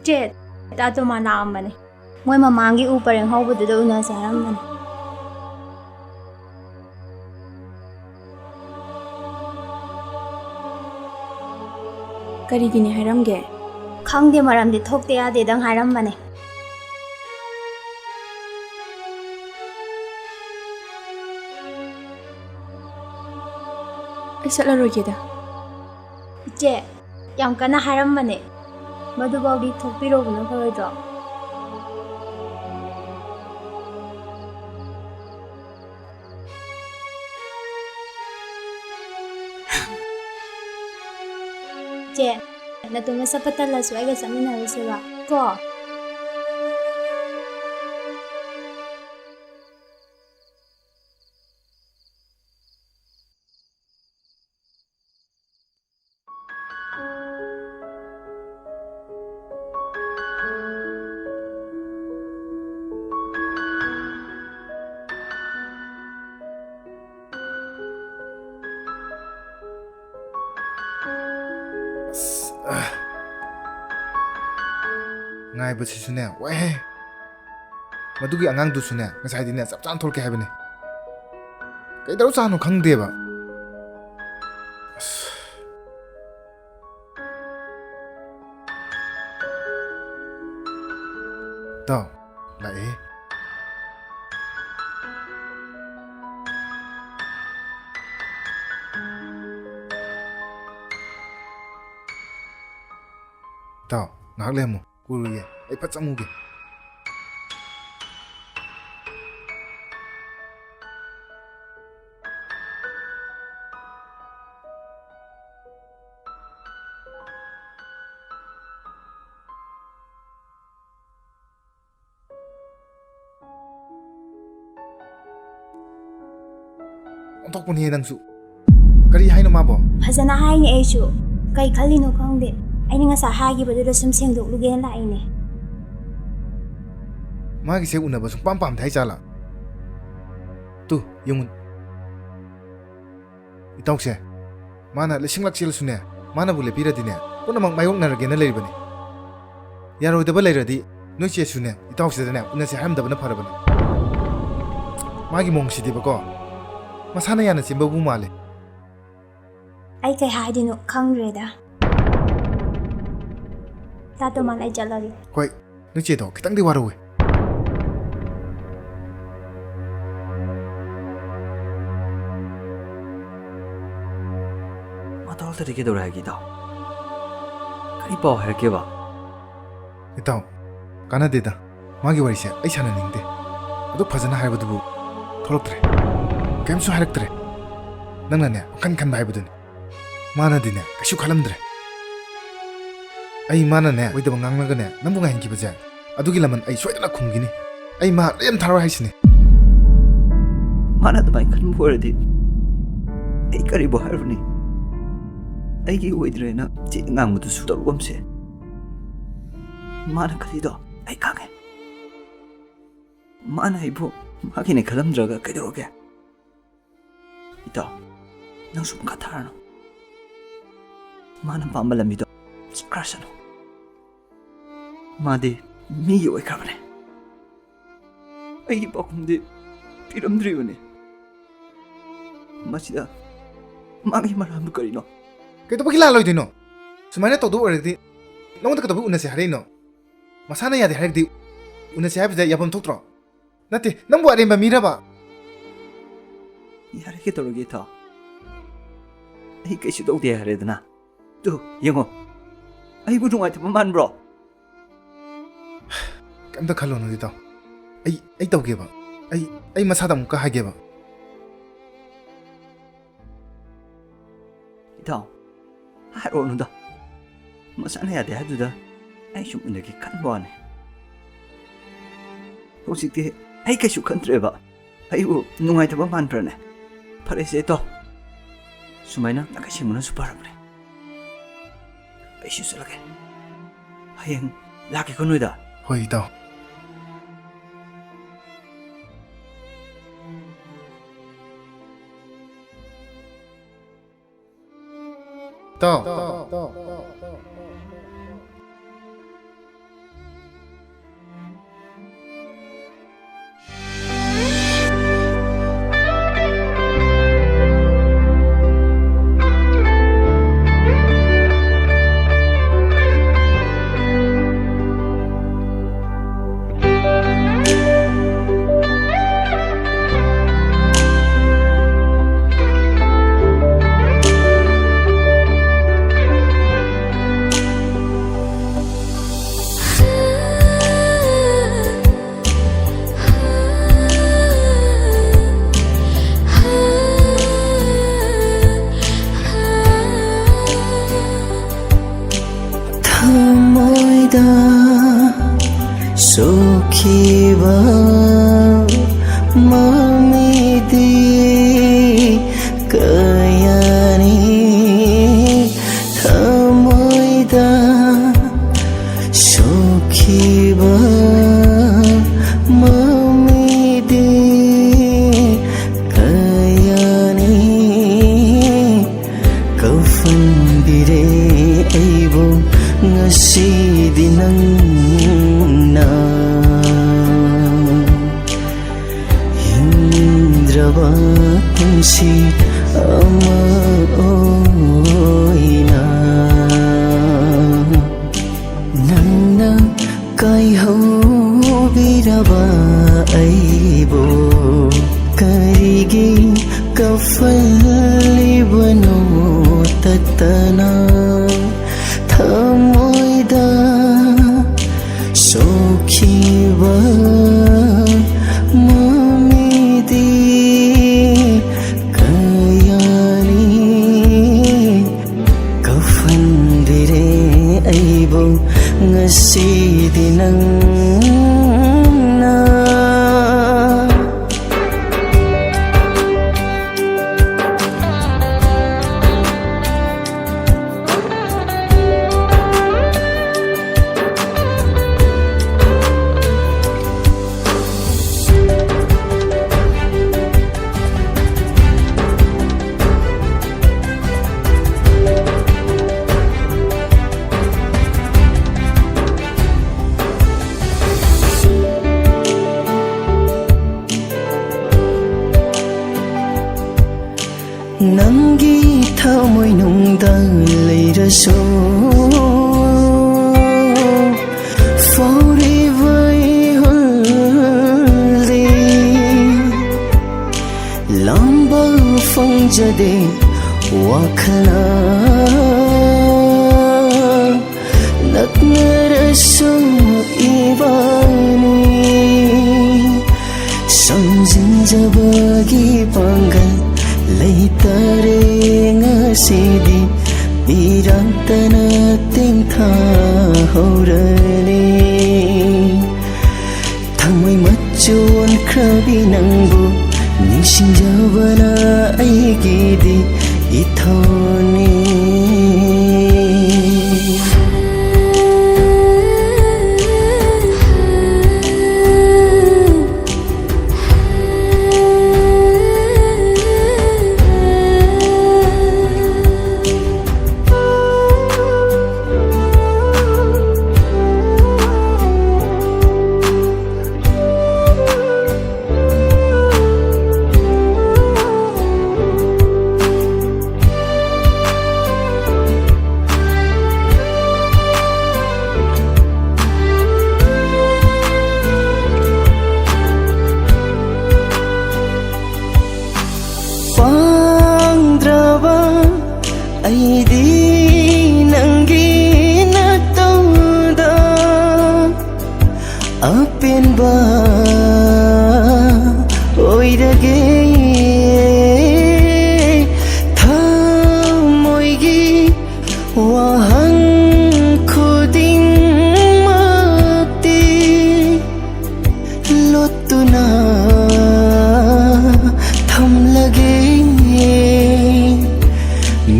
ꯆꯦ, ꯇꯥꯇꯣꯝꯕ ꯂꯥꯛꯑꯝꯕꯅꯦ꯫ ꯃꯣꯏ ꯃꯃꯥꯡꯒꯤ ꯎ ꯄꯔꯦꯡ ꯍꯧꯕꯗꯨꯗ ꯎꯅꯁꯦ ꯍꯥꯏꯔꯝꯕꯅꯦ꯫ ꯀꯔꯤꯒꯤꯅꯤ ꯍꯥꯏꯔꯝꯒꯦ? ꯈꯪꯗꯦ, ꯃꯔꯝꯗꯤ ꯊꯣꯛꯇ ꯌꯥꯗꯦꯗꯪ ꯍꯥꯏꯔꯝꯕꯅꯦ꯫ ꯑꯩ ꯆꯠꯂꯔꯣꯏꯒꯦꯗ꯫ ꯏꯆꯦ, ꯌꯥꯝ ꯀꯟꯅ ꯍꯥꯏꯔꯝꯕꯅꯦ꯫ ꯃꯗꯨꯐꯥꯎꯗꯤ ꯊꯣꯛꯄꯤꯔꯧꯕꯅ ꯐꯔꯣꯏꯗ꯭ꯔꯣ? ꯏꯆꯦ, ꯅꯇꯣꯝꯇ ꯆꯠꯄ ꯇꯜꯂꯁꯨ ꯑꯩꯒ ꯆꯠꯃꯤꯟꯅꯔꯨꯁꯦꯕ, ꯀꯣ? ꯑꯁ, ꯑ꯫ ꯉꯥꯏꯕꯁꯤꯁꯨꯅꯦ, ꯋꯥꯏꯍꯦ꯫ ꯃꯗꯨꯒꯤ ꯑꯉꯥꯡꯗꯨꯁꯨꯅꯦ, ꯉꯁꯥꯏꯗꯤꯅꯦ, ꯆꯞ ꯆꯥꯅ ꯊꯣꯛꯂꯛꯀꯦ ꯍꯥꯏꯕꯅꯦ꯫ ꯀꯩꯗꯧꯔꯖꯥꯠꯅꯣ ꯈꯪꯗꯦꯕ꯫ ꯑꯁ꯫ ꯏꯇꯥꯎ, ꯂꯥꯛꯑꯦ꯫ ꯏꯇꯥꯎ, ꯉꯥꯏꯍꯥꯛ ꯂꯩꯔꯝꯃꯨ, ꯀꯨꯏꯔꯣꯏꯌꯦ, ꯑꯩ ꯐꯠ ꯆꯪꯉꯨꯒꯦ꯫ ꯑꯣꯟꯊꯣꯛꯄꯅꯤꯍꯦ ꯅꯪꯁꯨ꯫ ꯀꯔꯤ ꯍꯥꯏꯅꯣ ꯃꯥꯕꯣ? ꯐꯖꯅ ꯍꯥꯏꯅꯦ ꯑꯩꯁꯨ꯫ ꯀꯩ ꯈꯜꯂꯤꯅꯣ ꯈꯪꯗꯦ꯫ ꯑꯩꯅ ꯉꯁꯥꯏ ꯍꯥꯏꯈꯤꯕꯗꯨꯗ ꯁꯨꯝ ꯁꯦꯡꯗꯣꯛꯂꯨꯒꯦꯅ ꯂꯥꯛꯏꯅꯦ꯫ ꯃꯥꯒꯤꯁꯦ ꯎꯅꯕ ꯁꯨꯡꯄꯥꯝ ꯄꯥꯝꯗꯦ ꯍꯥꯏꯖꯥꯠꯂꯥ? ꯇꯨ, ꯌꯦꯡꯉꯨ꯫ ꯏꯇꯥꯎꯁꯦ, ꯃꯥꯅ ꯂꯤꯁꯤꯡ ꯂꯥꯛ ꯆꯦꯜꯂꯁꯨꯅꯦ, ꯃꯥꯅꯕꯨ ꯂꯦꯞꯄꯤꯔꯗꯤꯅꯦ, ꯄꯨꯝꯅꯃꯛ ꯃꯥꯌꯣꯛꯅꯔꯒꯦꯅ ꯂꯩꯔꯤꯕꯅꯤ꯫ ꯌꯥꯔꯣꯏꯗꯕ ꯂꯩꯔꯗꯤ ꯅꯣꯏ ꯆꯦꯁꯨꯅꯦ, ꯏꯇꯥꯎꯁꯤꯗꯅꯦ ꯎꯅꯁꯦ ꯍꯥꯏꯔꯝꯗꯕꯅ ꯐꯔꯕꯅꯤ꯫ ꯃꯥꯒꯤ ꯃꯑꯣꯡꯁꯤꯗꯤꯕꯀꯣ, ꯃꯁꯥꯅ ꯌꯥꯅ ꯆꯦꯟꯕꯕꯨ ꯃꯥꯜꯂꯦ꯫ ꯑꯩ ꯀꯩ ꯍꯥꯏꯗꯣꯏꯅꯣ ꯈꯪꯗ꯭ꯔꯦꯗ꯫ ꯇꯥ ꯇꯣꯃꯥꯟ, ꯑꯩ ꯆꯠꯂꯒꯦ꯫ ꯍꯣꯏ, ꯅꯣꯏ ꯆꯦꯗꯣ ꯈꯤꯇꯪꯗꯤ ꯋꯥꯔꯧꯋꯦ꯫ ꯃꯥ ꯊꯣꯛꯂꯛꯇ꯭ꯔꯗꯤ ꯀꯩꯗꯧꯔꯦ ꯍꯥꯏꯒꯦ, ꯏꯇꯥꯎ? ꯀꯔꯤ ꯄꯥꯎ ꯍꯥꯏꯔꯛꯀꯦꯕ? ꯏꯇꯥꯎ, ꯀꯥꯟꯅꯗꯦꯗ꯫ ꯃꯥꯒꯤ ꯋꯥꯔꯤꯁꯦ ꯑꯩ ꯁꯥꯟꯅꯅꯤꯡꯗꯦ꯫ ꯑꯗꯨ ꯐꯖꯅ ꯍꯥꯏꯕꯗꯨꯕꯨ ꯊꯣꯛꯂꯛꯇ꯭ꯔꯦ꯫ ꯀꯩꯝꯁꯨ ꯍꯥꯏꯔꯛꯇ꯭ꯔꯦ꯫ ꯅꯪꯅꯅꯦ, ꯋꯥꯈꯜ ꯈꯟꯕ ꯍꯥꯏꯕꯗꯨꯅꯤ꯫ ꯃꯥꯅꯗꯤꯅꯦ, ꯀꯩꯁꯨ ꯈꯜꯂꯝꯗ꯭ꯔꯦ꯫ ꯑꯩ ꯃꯥꯅꯅꯦ, ꯑꯣꯏꯗꯕ ꯉꯥꯡꯂꯒꯅꯦ, ꯅꯪꯕꯨ ꯉꯥꯏꯍꯟꯈꯤꯕꯁꯦ, ꯑꯗꯨꯒꯤ ꯂꯃꯟ ꯑꯩ ꯁꯣꯏꯗꯅ ꯈꯨꯝꯈꯤꯅꯤ꯫ ꯑꯩ ꯃꯥ ꯂꯣꯏ ꯌꯥꯝ ꯊꯥꯔꯣꯏ ꯍꯥꯏꯁꯤꯅꯤ꯫ ꯃꯥꯅ ꯑꯗꯨꯃꯥꯏꯅ ꯈꯟꯕ ꯑꯣꯏꯔꯗꯤ ꯑꯩ ꯀꯔꯤꯕꯨ ꯍꯥꯏꯔꯨꯅꯤ? ꯑꯩꯒꯤ ꯑꯣꯏꯗ꯭ꯔꯦꯅ ꯆꯦ ꯉꯥꯡꯕꯗꯨꯁꯨ ꯇꯧꯔꯨꯕꯝꯁꯦ꯫ ꯃꯥꯅ ꯈꯜꯂꯤꯗꯣ ꯑꯩ ꯈꯪꯉꯦ꯫ ꯃꯥꯅ ꯑꯩꯕꯨ ꯃꯥꯒꯤꯅꯦ ꯈꯜꯂꯝꯗ꯭ꯔꯒ ꯀꯩꯗꯧꯔꯒꯦ? ꯏꯇꯥꯎ, ꯅꯪꯁꯨ ꯃꯈꯥ ꯊꯥꯔꯅꯨ꯫ ꯃꯥꯅ ꯄꯥꯝꯕ ꯂꯝꯕꯤꯗꯣ ꯆꯠꯈ꯭ꯔꯁꯅꯨ꯫ ꯃꯥꯗꯤ ꯃꯤꯒꯤ ꯑꯣꯏꯈ꯭ꯔꯕꯅꯦ꯫ ꯑꯩꯒꯤ ꯄꯥꯎꯈꯨꯝꯗꯤ ꯄꯤꯔꯝꯗ꯭ꯔꯤꯕꯅꯤ꯫ ꯃꯁꯤꯗ ꯃꯥꯒꯤ ꯃꯔꯝꯗꯨ ꯀꯔꯤꯅꯣ? ꯀꯩꯗꯧꯕꯒꯤ ꯂꯥꯜꯂꯣꯏꯗꯣꯏꯅꯣ? ꯁꯨꯃꯥꯏꯅ ꯇꯧꯗꯧ ꯑꯣꯏꯔꯗꯤ ꯅꯉꯣꯟꯗ ꯀꯩꯗꯧꯕꯒꯤ ꯎꯅꯁꯦ ꯍꯥꯏꯔꯛꯏꯅꯣ? ꯃꯁꯥꯅ ꯌꯥꯗꯦ ꯍꯥꯏꯔꯒꯗꯤ ꯎꯅꯁꯦ ꯍꯥꯏꯕꯁꯦ ꯌꯥꯐꯝ ꯊꯣꯛꯇ꯭ꯔꯣ? ꯅꯠꯇꯦ, ꯅꯪꯕꯨ ꯑꯔꯦꯝꯕ ꯃꯤꯔꯕ? ꯌꯥꯔꯦ, ꯀꯩꯗꯧꯔꯒꯦ, ꯏꯇꯥꯎ? ꯑꯩ ꯀꯩꯁꯨ ꯇꯧꯗꯦ ꯍꯥꯏꯔꯦꯗꯅ꯫ ꯇꯨ, ꯌꯦꯡꯉꯣ꯫ ꯑꯩꯕꯨ ꯅꯨꯡꯉꯥꯏꯇꯕ ꯃꯥꯟꯕ꯭ꯔꯣ? ꯀꯩꯝꯇ ꯈꯜꯂꯨꯅꯨ, ꯏꯇꯥꯎ꯫ ꯑꯩ, ꯑꯩ ꯇꯧꯒꯦꯕ꯫ ꯑꯩ, ꯑꯩ ꯃꯁꯥꯗ ꯑꯃꯨꯛꯀ ꯍꯥꯏꯒꯦꯕ꯫ ꯏꯇꯥꯎ, ꯍꯥꯏꯔꯛꯑꯣꯅꯨꯗ꯫ ꯃꯁꯥꯅ ꯌꯥꯗꯦ ꯍꯥꯏꯗꯨꯗ ꯑꯩ ꯁꯨꯝ ꯎꯅꯒꯦ ꯈꯟꯕ ꯋꯥꯅꯤ꯫ ꯍꯧꯖꯤꯛꯇꯤ ꯑꯩ ꯀꯩꯁꯨ ꯈꯟꯗ꯭ꯔꯦꯕ꯫ ꯑꯩꯕꯨ ꯅꯨꯡꯉꯥꯏꯇꯕ ꯃꯥꯟꯕ꯭ꯔꯅꯦ? ꯐꯔꯦꯁꯦ ꯏꯇꯥꯎ, ꯁꯨꯃꯥꯏꯅ ꯅꯥꯈꯩ ꯁꯦꯡꯕꯅꯁꯨ ꯐꯔꯕꯅꯦ꯫ ꯑꯩꯁꯨ ꯆꯠꯂꯒꯦ꯫ ꯍꯌꯦꯡ ꯂꯥꯛꯀꯦꯀꯣ ꯅꯣꯏꯗ꯫ ꯍꯣꯏ, ꯏꯇꯥꯎ꯫ ꯏꯇꯥꯎ꯫ ꯊꯃꯣꯏꯗ ꯁꯣꯛꯈꯤꯕ ꯃꯃꯤꯗꯤ ꯀꯌꯥꯅꯤ, ꯊꯃꯣꯏꯗ ꯁꯣꯛꯈꯤꯕ ꯃꯃꯤꯗꯤ ꯀꯌꯥꯅꯤ꯫ ꯀꯧꯐꯝꯕꯤꯔꯦ ꯑꯩꯕꯨ ꯉꯁꯤꯗꯤ ꯅꯪꯅ꯫ ꯍꯤꯡꯗ꯭ꯔꯕ ꯄꯨꯟꯁꯤ ꯑꯃ ꯑꯣꯏꯅ ꯅꯪꯅ ꯀꯥꯏꯍꯧꯕꯤꯔꯕ ꯑꯩꯕꯨ ꯀꯔꯤꯒꯤ ꯀꯞꯐꯜꯂꯤꯕꯅꯣ ꯇꯠꯇꯅ? ꯊꯃꯣꯏ ꯊꯃꯣꯏꯅꯨꯡꯗ ꯂꯩꯔꯁꯨ ꯐꯥꯎꯔꯤꯕ ꯏꯍꯨꯜꯗꯤ ꯂꯥꯝꯕ ꯐꯪꯖꯗꯦ ꯋꯥꯈꯜꯅ꯫ ꯅꯛꯅꯔꯁꯨ ꯏꯕꯥꯅꯤ ꯁꯝꯖꯤꯟꯖꯕꯒꯤ ꯄꯥꯡꯒꯜ ꯂꯩꯇꯔꯦ꯫ ꯉꯁꯤꯗꯤ ꯏꯔꯥꯡꯇꯅ ꯇꯦꯡꯊꯥꯍꯧꯔꯅꯤ꯫ ꯊꯃꯣꯏ ꯃꯆꯨ ꯑꯣꯟꯈ꯭ꯔꯕꯤ ꯅꯪꯕꯨ ꯅꯤꯡꯁꯤꯡꯖꯕꯅ ꯑꯩꯒꯤꯗꯤ ꯏꯊꯧꯅꯤ꯫ ꯄꯥꯡꯗ꯭ꯔꯕ ꯑꯩꯗꯤ ꯅꯪꯒꯤ ꯅꯇꯧꯗ ꯑꯄꯦꯟꯕ ꯑꯣꯏꯔꯒꯦ꯫ ꯊꯃꯣꯏꯒꯤ ꯋꯥꯍꯪ ꯈꯨꯗꯤꯡꯃꯛꯇꯤ ꯂꯣꯠꯇꯨꯅ ꯊꯝꯂꯒꯦ꯫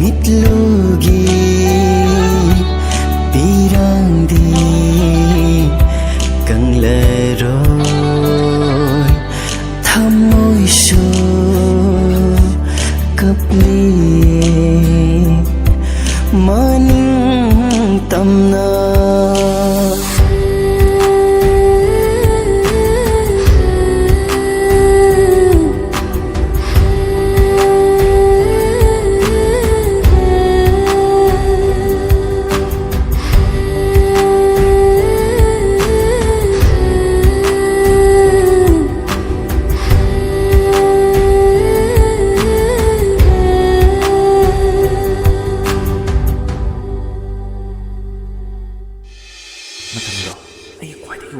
ꯃꯤꯠꯂꯨꯒꯤ ꯄꯤꯔꯥꯡꯗꯤ ꯀꯪꯂꯔꯣꯏ꯫ ꯊꯃꯣꯏꯁꯨ ꯀꯞꯂꯤ ꯃꯅꯤꯡ ꯇꯝꯅ꯫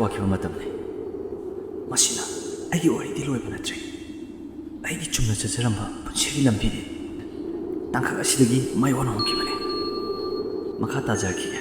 ꯋꯥꯈꯤꯕ ꯃꯇꯝꯅꯤ꯫ ꯃꯁꯤꯅ ꯑꯩꯒꯤ ꯋꯥꯔꯤꯗꯤ ꯂꯣꯏꯕ ꯅꯠꯇ꯭ꯔꯤ꯫ ꯑꯩꯒꯤ ꯆꯨꯝꯅ ꯆꯠꯆꯔꯝꯕ ꯄꯨꯟꯁꯤꯒꯤ ꯂꯝꯕꯤꯗꯤ ꯇꯥꯡꯀꯛ ꯑꯁꯤꯗꯒꯤ ꯃꯥꯏ ꯑꯣꯟꯅ ꯍꯣꯡꯈꯤꯕꯅꯤ꯫ ꯃꯈꯥ ꯇꯥꯖꯔꯛꯈꯤꯒꯦ꯫